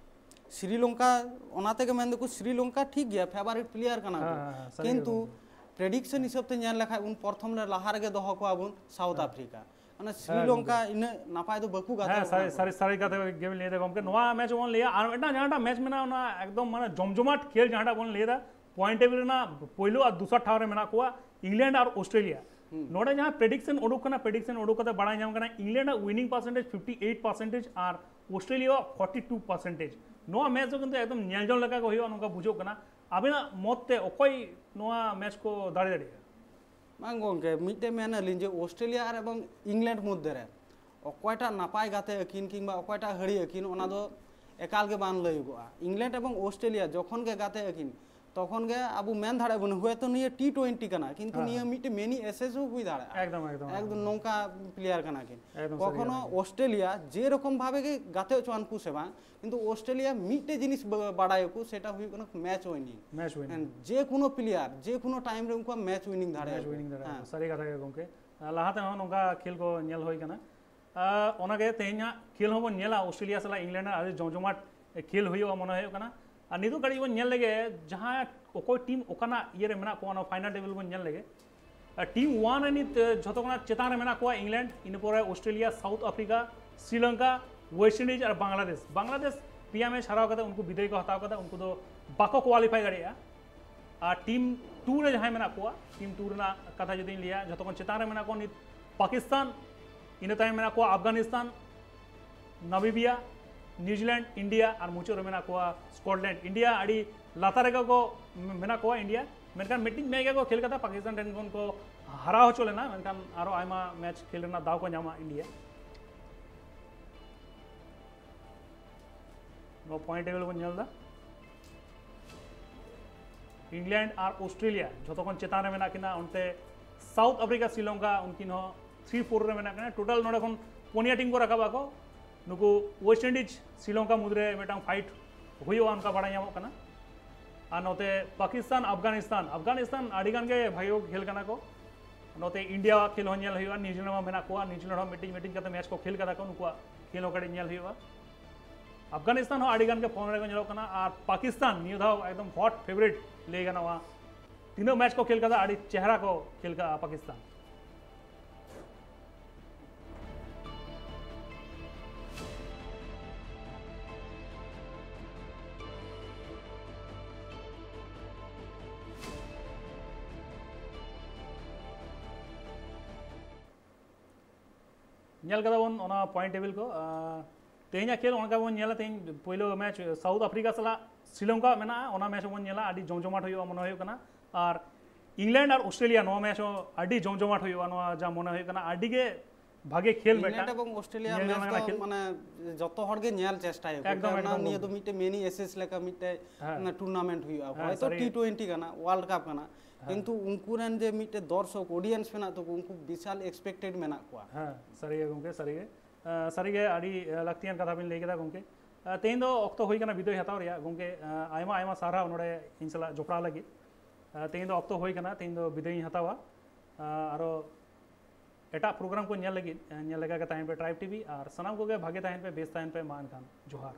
ᱥᱨᱤᱞᱚᱝᱠᱟ, ᱚᱱᱟ ᱛᱮᱜᱮ ᱢᱮᱱ ᱫᱚᱠᱚ ᱥᱨᱤᱞᱚᱝᱠᱟ ᱴᱷᱤᱠ ᱜᱮᱭᱟ, ᱯᱷᱮᱵᱟᱨᱤᱴ ᱯᱞᱮᱭᱟᱨ ᱠᱟᱱᱟ ᱠᱚ, ᱦᱮᱸ, ᱦᱮᱸ, ᱦᱮᱸ, ᱥᱟᱹᱨᱤ ᱠᱤᱱᱛᱩ ᱜᱮ᱾ ᱯᱨᱮᱰᱤᱠᱥᱚᱱ ᱦᱤᱥᱟᱹᱵ ᱛᱮ ᱧᱮᱞ ᱞᱮᱠᱷᱟᱡ ᱵᱚᱱ, ᱯᱨᱚᱛᱷᱚᱢ ᱨᱮ ᱞᱟᱦᱟ ᱨᱮᱜᱮ ᱫᱚᱦᱚ ᱠᱚᱣᱟ ᱵᱚᱱ ᱥᱟᱣᱩᱛᱷ ᱦᱮᱸ᱾ ᱟᱯᱷᱨᱤᱠᱟ᱾ ᱢᱟᱱᱮ ᱥᱨᱤᱞᱚᱝᱠᱟ ᱜᱚᱝᱠᱮ᱾ ᱤᱱᱟᱹᱜ ᱱᱟᱯᱟᱭ ᱫᱚ ᱵᱟᱠᱚ ᱜᱟᱛᱮ ᱦᱮᱸ, ᱠᱟᱱᱟ ᱥᱟᱹᱨᱤ, ᱠᱚ᱾ ᱥᱟᱹᱨᱤ, ᱥᱟᱹᱨᱤ ᱠᱟᱛᱷᱟ ᱜᱮᱵᱮᱱ ᱞᱟᱹᱭ ᱮᱫᱟ ᱜᱚᱝᱠᱮ᱾ ᱱᱚᱣᱟ ᱢᱮᱪ ᱵᱚᱱ ᱞᱟᱹᱭᱟ, ᱟᱨ ᱢᱤᱫᱴᱟᱝ ᱡᱟᱦᱟᱸᱴᱟᱜ ᱢᱮᱪ ᱢᱮᱱᱟᱜᱼᱟ, ᱚᱱᱟ ᱮᱠᱫᱚᱢ ᱢᱟᱱᱮ ᱡᱚᱢᱡᱚᱢᱟᱴ ᱠᱷᱮᱞ ᱡᱟᱦᱟᱸᱴᱟᱜ ᱵᱚᱱ ᱞᱟᱹᱭ ᱮᱫᱟ, ᱯᱚᱭᱮᱱᱴ ᱴᱮᱵᱤᱞ ᱨᱮᱱᱟᱜ ᱯᱳᱭᱞᱳ ᱟᱨ ᱫᱚᱥᱟᱨ ᱴᱷᱟᱶ ᱨᱮ ᱢᱮᱱᱟᱜ ᱠᱚᱣᱟ ᱤᱝᱞᱮᱱᱰ ᱟᱨ ᱚᱥᱴᱨᱮᱞᱤᱭᱟ᱾ ᱦᱩᱸ᱾ ᱱᱚᱰᱮ ᱡᱟᱦᱟᱸ ᱯᱨᱮᱰᱤᱠᱥᱚᱱ ᱩᱰᱩᱠ ᱠᱟᱱᱟ, ᱯᱨᱮᱰᱤᱠᱥᱚᱱ ᱩᱰᱩᱠ ᱠᱟᱛᱮ ᱵᱟᱲᱟᱭ ᱧᱟᱢ ᱠᱟᱱᱟ, ᱤᱝᱞᱮᱱᱰ ᱟᱜ ᱩᱭᱱᱤᱝ ᱯᱟᱨᱥᱮᱱᱴᱮᱡᱽ ᱯᱷᱤᱯᱴᱤ ᱮᱭᱤᱴ ᱯᱟᱨᱥᱮᱱᱴᱮᱡᱽ ᱟᱨ ᱚᱥᱴᱨᱮᱞᱤᱭᱟ ᱟᱜ ᱯᱷᱚᱨᱴᱤ ᱴᱩ ᱯᱟᱨᱥᱮᱱᱴᱮᱡᱽ᱾ ᱱᱚᱣᱟ ᱢᱮᱪ ᱫᱚ ᱠᱤᱱᱛᱩ ᱮᱠᱫᱚᱢ ᱧᱮᱞ ᱡᱚᱝ ᱞᱮᱠᱟ ᱜᱮ ᱦᱩᱭᱩᱜᱼᱟ, ᱱᱚᱝᱠᱟ ᱵᱩᱡᱷᱟᱹᱜ ᱠᱟᱱᱟ᱾ ᱟᱵᱮᱱᱟᱜ ᱢᱚᱛ ᱛᱮ ᱚᱠᱚᱭ ᱱᱚᱣᱟ ᱢᱮᱪ ᱠᱚ ᱫᱟᱲᱮ ᱫᱟᱲᱮᱭᱟᱜᱼᱟ? ᱵᱟᱝ ᱜᱚᱝᱠᱮ, ᱢᱤᱫᱴᱮᱡ ᱢᱮᱱ ᱟᱹᱞᱤᱧ ᱡᱮ ᱚᱥᱴᱨᱮᱞᱤᱭᱟ ᱟᱨ ᱮᱵᱚᱝ ᱤᱝᱞᱮᱱᱰ ᱢᱚᱫᱽᱫᱷᱮ ᱨᱮ ᱚᱠᱚᱭᱴᱟᱜ ᱱᱟᱯᱟᱭ ᱜᱟᱛᱮ ᱟᱹᱠᱤᱱ ᱠᱤᱝᱵᱟ ᱚᱠᱚᱭᱴᱟᱜ ᱦᱟᱹᱲᱤ ᱟᱹᱠᱤᱱ, ᱚᱱᱟ ᱫᱚ ᱮᱠᱟᱞ ᱜᱮ ᱵᱟᱝ ᱞᱟᱹᱭᱚᱜᱚᱜᱼᱟ᱾ ᱤᱝᱞᱮᱱᱰ ᱮᱵᱚᱝ ᱚᱥᱴᱨᱮᱞᱤᱭᱟ ᱡᱚᱠᱷᱚᱱ ᱜᱮ ᱜᱟᱛᱮ ᱟᱹᱠᱤᱱ, ᱛᱚᱠᱷᱚᱱ ᱜᱮ ᱟᱵᱚ ᱢᱮᱱ ᱫᱟᱲᱮᱭᱟᱜᱼᱟ ᱵᱚᱱ, ᱦᱚᱭᱛᱚ ᱱᱤᱭᱟᱹ ᱴᱤ ᱴᱩᱭᱮᱱᱴᱤ ᱠᱟᱱᱟ, ᱠᱤᱱᱛᱩ ᱦᱮᱸ, ᱱᱤᱭᱟᱹ ᱦᱮᱸ᱾ ᱢᱤᱫᱴᱮᱡ ᱢᱮᱱᱤ ᱮᱥᱮᱥ ᱦᱚᱸ ᱦᱩᱭ ᱫᱟᱲᱮᱭᱟᱜᱼᱟ᱾ ᱮᱠᱫᱚᱢ, ᱮᱠᱫᱚᱢ, ᱮᱠᱫᱚᱢ᱾ ᱮᱠᱫᱚᱢ ᱱᱚᱝᱠᱟ ᱯᱞᱮᱭᱟᱨ ᱠᱟᱱᱟ ᱠᱤᱱ᱾ ᱮᱠᱫᱚᱢ ᱥᱟᱹᱨᱤ ᱠᱚᱠᱷᱚᱱᱳ ᱠᱟᱛᱷᱟ ᱜᱮ᱾ ᱚᱥᱴᱨᱮᱞᱤᱭᱟ ᱡᱮᱨᱚᱠᱚᱢ ᱵᱷᱟᱵᱮ ᱜᱮ ᱜᱟᱛᱮ ᱦᱚᱪᱚᱣᱟᱱ ᱠᱚ ᱥᱮ ᱵᱟᱝ, ᱠᱤᱱᱛᱩ ᱚᱥᱴᱨᱮᱞᱤᱭᱟ ᱢᱤᱫᱴᱮᱡ ᱡᱤᱱᱤᱥ ᱵᱟ- ᱵᱟᱲᱟᱭᱟᱠᱚ, ᱥᱮᱴᱟ ᱦᱩᱭᱩᱜ ᱠᱟᱱᱟ ᱢᱮᱪ ᱩᱭᱱᱤᱝ᱾ ᱢᱮᱪ ᱩᱭᱱᱤᱝ᱾ ᱦᱮᱸ, ᱡᱮ ᱠᱳᱱᱳ ᱯᱞᱮᱭᱟᱨ ᱡᱮ ᱠᱳᱱᱳ ᱴᱟᱭᱤᱢ ᱨᱮ ᱩᱱᱠᱩᱣᱟᱜ ᱢᱮᱪ ᱩᱭᱱᱤᱝ ᱫᱟᱲᱮᱭᱟᱜᱼᱟ᱾ ᱢᱮᱪ ᱩᱭᱱᱤᱝ ᱫᱟᱲᱮᱭᱟᱜᱼᱟ᱾ ᱦᱮᱸ᱾ ᱥᱟᱹᱨᱤ ᱠᱟᱛᱷᱟ ᱜᱮ ᱜᱚᱝᱠᱮ᱾ ᱟᱨ ᱞᱟᱦᱟ ᱛᱮᱦᱚᱸ ᱱᱚᱝᱠᱟ ᱠᱷᱮᱞ ᱠᱚ ᱧᱮᱞ ᱦᱩᱭ ᱠᱟᱱᱟ᱾ ᱟᱨ ᱚᱱᱟᱜᱮ ᱛᱮᱦᱮᱧᱟᱜ ᱠᱷᱮᱞ ᱦᱚᱸᱵᱚᱱ ᱧᱮᱞᱟ, ᱚᱥᱴᱨᱮᱞᱤᱭᱟ ᱥᱟᱞᱟᱜ ᱤᱝᱞᱮᱱᱰ ᱨᱮ ᱟᱹᱰᱤ ᱡᱚᱢᱡᱚᱢᱟᱴ ᱠᱷᱮᱞ ᱦᱩᱭᱩᱜᱼᱟ ᱢᱚᱱᱮ ᱦᱩᱭᱩᱜ ᱠᱟᱱᱟ᱾ ᱟᱨ ᱱᱤᱛᱚᱜ ᱠᱟᱹᱴᱤᱡ ᱵᱚᱱ ᱧᱮᱞ ᱞᱮᱜᱮ ᱡᱟᱦᱟᱸ ᱚᱠᱚᱭ ᱴᱤᱢ ᱚᱠᱟᱱᱟᱜ ᱤᱭᱟᱹ ᱨᱮ ᱢᱮᱱᱟᱜ ᱠᱚᱣᱟ, ᱚᱱᱟ ᱯᱷᱟᱭᱱᱟᱞ ᱴᱮᱵᱤᱞ ᱵᱚᱱ ᱧᱮᱞ ᱞᱮᱜᱮ᱾ ᱴᱤᱢ ᱳᱣᱟᱱ ᱨᱮ ᱱᱤᱛ ᱡᱷᱚᱛᱚ ᱠᱷᱚᱱᱟᱜ ᱪᱮᱛᱟᱱ ᱨᱮ ᱢᱮᱱᱟᱜ ᱠᱚᱣᱟ ᱤᱝᱞᱮᱱᱰ, ᱤᱱᱟᱹ ᱯᱚᱨᱮ Australia, South Africa, Sri Lanka, West Indies ᱟᱨ ᱵᱟᱝᱞᱟᱫᱮᱥ᱾ ᱵᱟᱝᱞᱟᱫᱮᱥ ᱯᱮᱭᱟ ᱢᱮᱪ ᱦᱟᱨᱟᱣ ᱠᱟᱛᱮ ᱩᱱᱠᱩ ᱵᱤᱫᱟᱹᱭ ᱠᱚ ᱦᱟᱛᱟᱣ ᱠᱟᱫᱟ, ᱩᱱᱠᱩ ᱫᱚ ᱵᱟᱠᱚ ᱠᱳᱣᱟᱞᱤᱯᱷᱟᱭ ᱫᱟᱲᱮᱭᱟᱜᱼᱟ᱾ ᱟᱨ ᱴᱤᱢ ᱴᱩ ᱨᱮ ᱡᱟᱦᱟᱸᱭ ᱢᱮᱱᱟᱜ ᱠᱚᱣᱟ, ᱴᱤᱢ ᱴᱩ ᱨᱮᱱᱟᱜ ᱠᱟᱛᱷᱟ ᱡᱩᱫᱤᱧ ᱞᱟᱹᱭᱟ, ᱡᱷᱚᱛᱚ ᱠᱷᱚᱱ ᱪᱮᱛᱟᱱ ᱨᱮ ᱢᱮᱱᱟᱜ ᱠᱚᱣᱟ ᱱᱤᱛ ᱯᱟᱠᱤᱥᱛᱟᱱ, ᱤᱱᱟᱹ ᱛᱟᱭᱚᱢ ᱢᱮᱱᱟᱜ ᱠᱚᱣᱟ ᱟᱯᱷᱜᱟᱱᱤᱥᱛᱟᱱ, ᱱᱟᱢᱤᱵᱤᱭᱟ, ᱱᱤᱭᱩᱡᱤᱞᱮᱱᱰ, ᱤᱱᱰᱤᱭᱟ ᱟᱨ ᱢᱩᱪᱟᱹᱫ ᱨᱮ ᱢᱮᱱᱟᱜ ᱠᱚᱣᱟ ᱥᱠᱚᱴᱞᱮᱱᱰ᱾ ᱤᱱᱰᱤᱭᱟ ᱟᱹᱰᱤ ᱞᱟᱛᱟᱨ ᱨᱮᱜᱮ ᱠᱚ ᱢᱮᱱᱟᱜ ᱠᱚᱣᱟ ᱤᱱᱰᱤᱭᱟ, ᱢᱮᱱᱠᱷᱟᱱ ᱢᱤᱫᱴᱤᱡ ᱢᱮᱪ ᱜᱮᱠᱚ ᱠᱷᱮᱞ ᱠᱟᱫᱟ, ᱯᱟᱠᱤᱥᱛᱟᱱ ᱴᱷᱮᱱ ᱠᱷᱚᱱ ᱠᱚ ᱦᱟᱨᱟᱣ ᱦᱚᱪᱚ ᱞᱮᱱᱟ, ᱢᱮᱱᱠᱷᱟᱱ ᱟᱨᱚ ᱟᱭᱢᱟ ᱢᱮᱪ ᱠᱷᱮᱞ ᱨᱮᱱᱟᱜ ᱫᱟᱣ ᱠᱚ ᱧᱟᱢᱟ ᱤᱱᱰᱤᱭᱟ᱾ ᱱᱚᱣᱟ ᱯᱚᱭᱮᱱᱴ ᱴᱮᱵᱤᱞ ᱵᱚᱱ ᱧᱮᱞ ᱮᱫᱟ, ᱤᱝᱞᱮᱱᱰ ᱟᱨ ᱚᱥᱴᱨᱮᱞᱤᱭᱟ ᱡᱷᱚᱛᱚ ᱠᱷᱚᱱ ᱪᱮᱛᱟᱱ ᱨᱮ ᱢᱮᱱᱟᱜ ᱠᱤᱱᱟ, ᱚᱱᱛᱮ ᱥᱟᱣᱩᱛᱷ ᱟᱯᱷᱨᱤᱠᱟ, ᱥᱨᱤᱞᱚᱝᱠᱟ, ᱩᱱᱠᱤᱱ ᱦᱚᱸ ᱛᱷᱨᱤ ᱯᱷᱳᱨ ᱨᱮ ᱢᱮᱱᱟᱜ ᱠᱤᱱᱟ᱾ ᱴᱳᱴᱟᱞ ᱱᱚᱰᱮ ᱠᱷᱚᱱ ᱯᱩᱱᱭᱟ ᱴᱤᱢ ᱠᱚ ᱨᱟᱠᱟᱵ ᱟᱠᱚ᱾ ᱱᱩᱠᱩ ᱳᱭᱮᱥᱴ ᱤᱱᱰᱤᱡᱽ, ᱥᱨᱤᱞᱚᱝᱠᱟ ᱢᱩᱫᱽᱨᱮ ᱢᱤᱫᱴᱟᱝ ᱯᱷᱟᱭᱤᱴ ᱦᱩᱭᱩᱜᱼᱟ, ᱚᱱᱠᱟ ᱵᱟᱲᱟᱭ ᱧᱟᱢᱚᱜ ᱠᱟᱱᱟ᱾ ᱟᱨ ᱱᱚᱛᱮ ᱯᱟᱠᱤᱥᱛᱟᱱ, ᱟᱯᱷᱜᱟᱱᱤᱥᱛᱟᱱ, ᱟᱯᱷᱜᱟᱱᱤᱥᱛᱟᱱ ᱟᱹᱰᱤ ᱜᱟᱱ ᱜᱮ ᱵᱷᱟᱜᱮ ᱠᱚ ᱠᱷᱮᱞ ᱠᱟᱱᱟ ᱠᱚ᱾ ᱱᱚᱛᱮ ᱤᱱᱰᱤᱭᱟ ᱠᱷᱮᱞ ᱦᱚᱸ ᱧᱮᱞ ᱦᱩᱭᱩᱜᱼᱟ, ᱱᱤᱭᱩᱡᱤᱞᱮᱱᱰ ᱢᱟ ᱢᱮᱱᱟᱜ ᱠᱚᱣᱟ, ᱱᱤᱭᱩᱡᱤᱞᱮᱱᱰ ᱦᱚᱸ ᱢᱤᱫᱴᱤᱡ ᱢᱤᱫᱴᱤᱡ ᱠᱟᱛᱮ ᱢᱮᱪ ᱠᱚ ᱠᱷᱮᱞ ᱠᱟᱫᱟ ᱠᱚ, ᱱᱩᱠᱩᱣᱟᱜ ᱠᱷᱮᱞ ᱦᱚᱸ ᱠᱟᱹᱴᱤᱡ ᱧᱮᱞ ᱦᱩᱭᱩᱜᱼᱟ᱾ ᱟᱯᱷᱜᱟᱱᱤᱥᱛᱟᱱ ᱦᱚᱸ ᱟᱹᱰᱤ ᱜᱟᱱ ᱜᱮ ᱯᱷᱚᱨᱢ ᱨᱮᱠᱚ ᱧᱮᱞᱚᱜ ᱠᱟᱱᱟ, ᱟᱨ ᱯᱟᱠᱤᱥᱛᱟᱱ ᱱᱤᱭᱟᱹ ᱫᱷᱟᱣ ᱮᱠᱫᱚᱢ ᱦᱚᱴ ᱯᱷᱮᱵᱟᱨᱤᱴ ᱞᱟᱹᱭ ᱜᱟᱱᱚᱜᱼᱟ᱾ ᱛᱤᱱᱟᱹᱜ ᱢᱮᱪ ᱠᱚ ᱠᱷᱮᱞ ᱠᱟᱫᱟ, ᱟᱹᱰᱤ ᱪᱮᱦᱨᱟ ᱠᱚ ᱠᱷᱮᱞ ᱠᱟᱜᱼᱟ ᱯᱟᱠᱤᱥᱛᱟᱱ᱾ ᱧᱮᱞ ᱠᱟᱫᱟ ᱵᱚᱱ ᱚᱱᱟ ᱯᱚᱭᱮᱱᱴ ᱴᱮᱵᱤᱞ ᱠᱚ᱾ ᱟᱨ ᱛᱮᱦᱮᱧᱟᱜ ᱠᱷᱮᱞ ᱚᱱᱠᱟ ᱵᱚᱱ ᱧᱮᱞᱟ, ᱛᱮᱦᱮᱧ ᱯᱳᱭᱞᱳ ᱢᱮᱪ ᱥᱟᱣᱩᱛᱷ ᱟᱯᱷᱨᱤᱠᱟ ᱥᱟᱞᱟᱜ ᱥᱨᱤᱞᱚᱝᱠᱟ ᱢᱮᱱᱟᱜᱼᱟ, ᱚᱱᱟ ᱢᱮᱪ ᱦᱚᱸᱵᱚᱱ ᱧᱮᱞᱟ, ᱟᱹᱰᱤ ᱡᱚᱢᱡᱚᱢᱟᱴ ᱦᱩᱭᱩᱜᱼᱟ ᱢᱚᱱᱮ ᱦᱩᱭᱩᱜ ᱠᱟᱱᱟ᱾ ᱟᱨ ᱤᱝᱞᱮᱱᱰ ᱟᱨ ᱚᱥᱴᱨᱮᱞᱤᱭᱟ ᱱᱚᱣᱟ ᱢᱮᱪ ᱦᱚᱸ ᱟᱹᱰᱤ ᱡᱚᱢᱡᱚᱢᱟᱴ ᱦᱩᱭᱩᱜᱼᱟ, ᱱᱚᱣᱟ ᱡᱟ ᱢᱚᱱᱮ ᱦᱩᱭᱩᱜ ᱠᱟᱱᱟ, ᱟᱹᱰᱤ ᱜᱮ ᱵᱷᱟᱜᱮ ᱠᱷᱮᱞ ᱤᱝᱞᱮᱱᱰ ᱢᱤᱫᱴᱟᱝ᱾ ᱮᱵᱚᱝ ᱚᱥᱴᱨᱮᱞᱤᱭᱟ ᱧᱮᱞ ᱢᱮᱪ ᱡᱚᱝ ᱫᱚ ᱨᱮᱱᱟᱜ ᱠᱷᱮᱞ᱾ ᱢᱟᱱᱮ ᱡᱚᱛᱚ ᱦᱚᱲ ᱜᱮ ᱧᱮᱞ ᱪᱮᱥᱴᱟᱭᱟᱠᱚ, ᱮᱠᱫᱚᱢ, ᱠᱟᱨᱚᱱ ᱮᱠᱫᱚᱢ, ᱱᱤᱭᱟᱹ ᱮᱠᱫᱚᱢ᱾ ᱫᱚ ᱢᱤᱫᱴᱮᱱ ᱢᱤᱱᱤ ᱮᱥᱮᱥ ᱞᱮᱠᱟ ᱢᱤᱫᱴᱮᱡ ᱦᱮᱸ᱾ ᱢᱟᱱᱮ ᱴᱩᱨᱱᱟᱢᱮᱱᱴ ᱦᱩᱭᱩᱜᱼᱟ, ᱦᱮᱸ, ᱦᱚᱭᱛᱚ ᱥᱟᱹᱨᱤ ᱜᱮ᱾ ᱴᱤ ᱴᱳᱭᱮᱱᱴᱤ ᱠᱟᱱᱟ, ᱣᱟᱨᱞᱰ ᱠᱟᱯ ᱠᱟᱱᱟ, ᱦᱮᱸ᱾ ᱠᱤᱱᱛᱩ ᱩᱱᱠᱩ ᱨᱮᱱ ᱡᱮ ᱢᱤᱫᱴᱮᱡ ᱫᱚᱨᱥᱚᱠ, ᱚᱰᱤᱭᱮᱱᱥ ᱢᱮᱱᱟᱜ ᱛᱟᱠᱚ, ᱩᱱᱠᱩ ᱵᱤᱥᱟᱞ ᱮᱠᱥᱯᱮᱠᱴᱮᱰ ᱢᱮᱱᱟᱜ ᱠᱚᱣᱟ᱾ ᱦᱮᱸ, ᱥᱟᱹᱨᱤ ᱜᱮ ᱜᱚᱢᱠᱮ, ᱥᱟᱹᱨᱤ ᱜᱮ᱾ ᱟᱸ, ᱥᱟᱹᱨᱤ ᱜᱮ ᱟᱹᱰᱤ, ᱟᱸ, ᱞᱟᱹᱠᱛᱤᱭᱟᱱ ᱠᱟᱛᱷᱟ ᱵᱤᱱ ᱞᱟᱹᱭ ᱠᱮᱫᱟ ᱜᱚᱢᱠᱮ᱾ ᱟᱸ, ᱛᱮᱦᱮᱧ ᱫᱚ ᱚᱠᱛᱚ ᱦᱩᱭ ᱠᱟᱱᱟ ᱵᱤᱫᱟᱹᱭ ᱦᱟᱛᱟᱣ ᱨᱮᱭᱟᱜ᱾ ᱜᱚᱢᱠᱮ, ᱟᱸ, ᱟᱭᱢᱟ ᱟᱭᱢᱟ ᱥᱟᱨᱦᱟᱣ ᱱᱚᱰᱮ ᱤᱧ ᱥᱟᱞᱟᱜ ᱡᱚᱯᱲᱟᱣ ᱞᱟᱹᱜᱤᱫ᱾ ᱟᱸ, ᱛᱮᱦᱮᱧ ᱫᱚ ᱚᱠᱛᱚ ᱦᱩᱭ ᱠᱟᱱᱟ, ᱛᱮᱦᱮᱧ ᱫᱚ ᱵᱤᱫᱟᱹᱭᱤᱧ ᱦᱟᱛᱟᱣᱟ᱾ ᱟᱸ, ᱟᱨᱚ ᱮᱴᱟᱜ ᱯᱨᱳᱜᱨᱟᱢ ᱠᱚ ᱧᱮᱞ ᱞᱟᱹᱜᱤᱫ, ᱟᱸ, ᱧᱮᱞ ᱞᱮᱠᱟ ᱜᱮ ᱛᱟᱦᱮᱱ ᱯᱮ ᱴᱨᱟᱭᱤᱵᱽ ᱴᱤᱵᱷᱤ, ᱟᱨ ᱥᱟᱱᱟᱢ ᱠᱚᱜᱮ ᱵᱷᱟᱜᱮ ᱛᱟᱦᱮᱱ ᱯᱮ, ᱵᱮᱥ ᱛᱟᱦᱮᱱ ᱯᱮ᱾ ᱢᱟ ᱮᱱᱠᱷᱟᱱ ᱡᱚᱦᱟᱨ᱾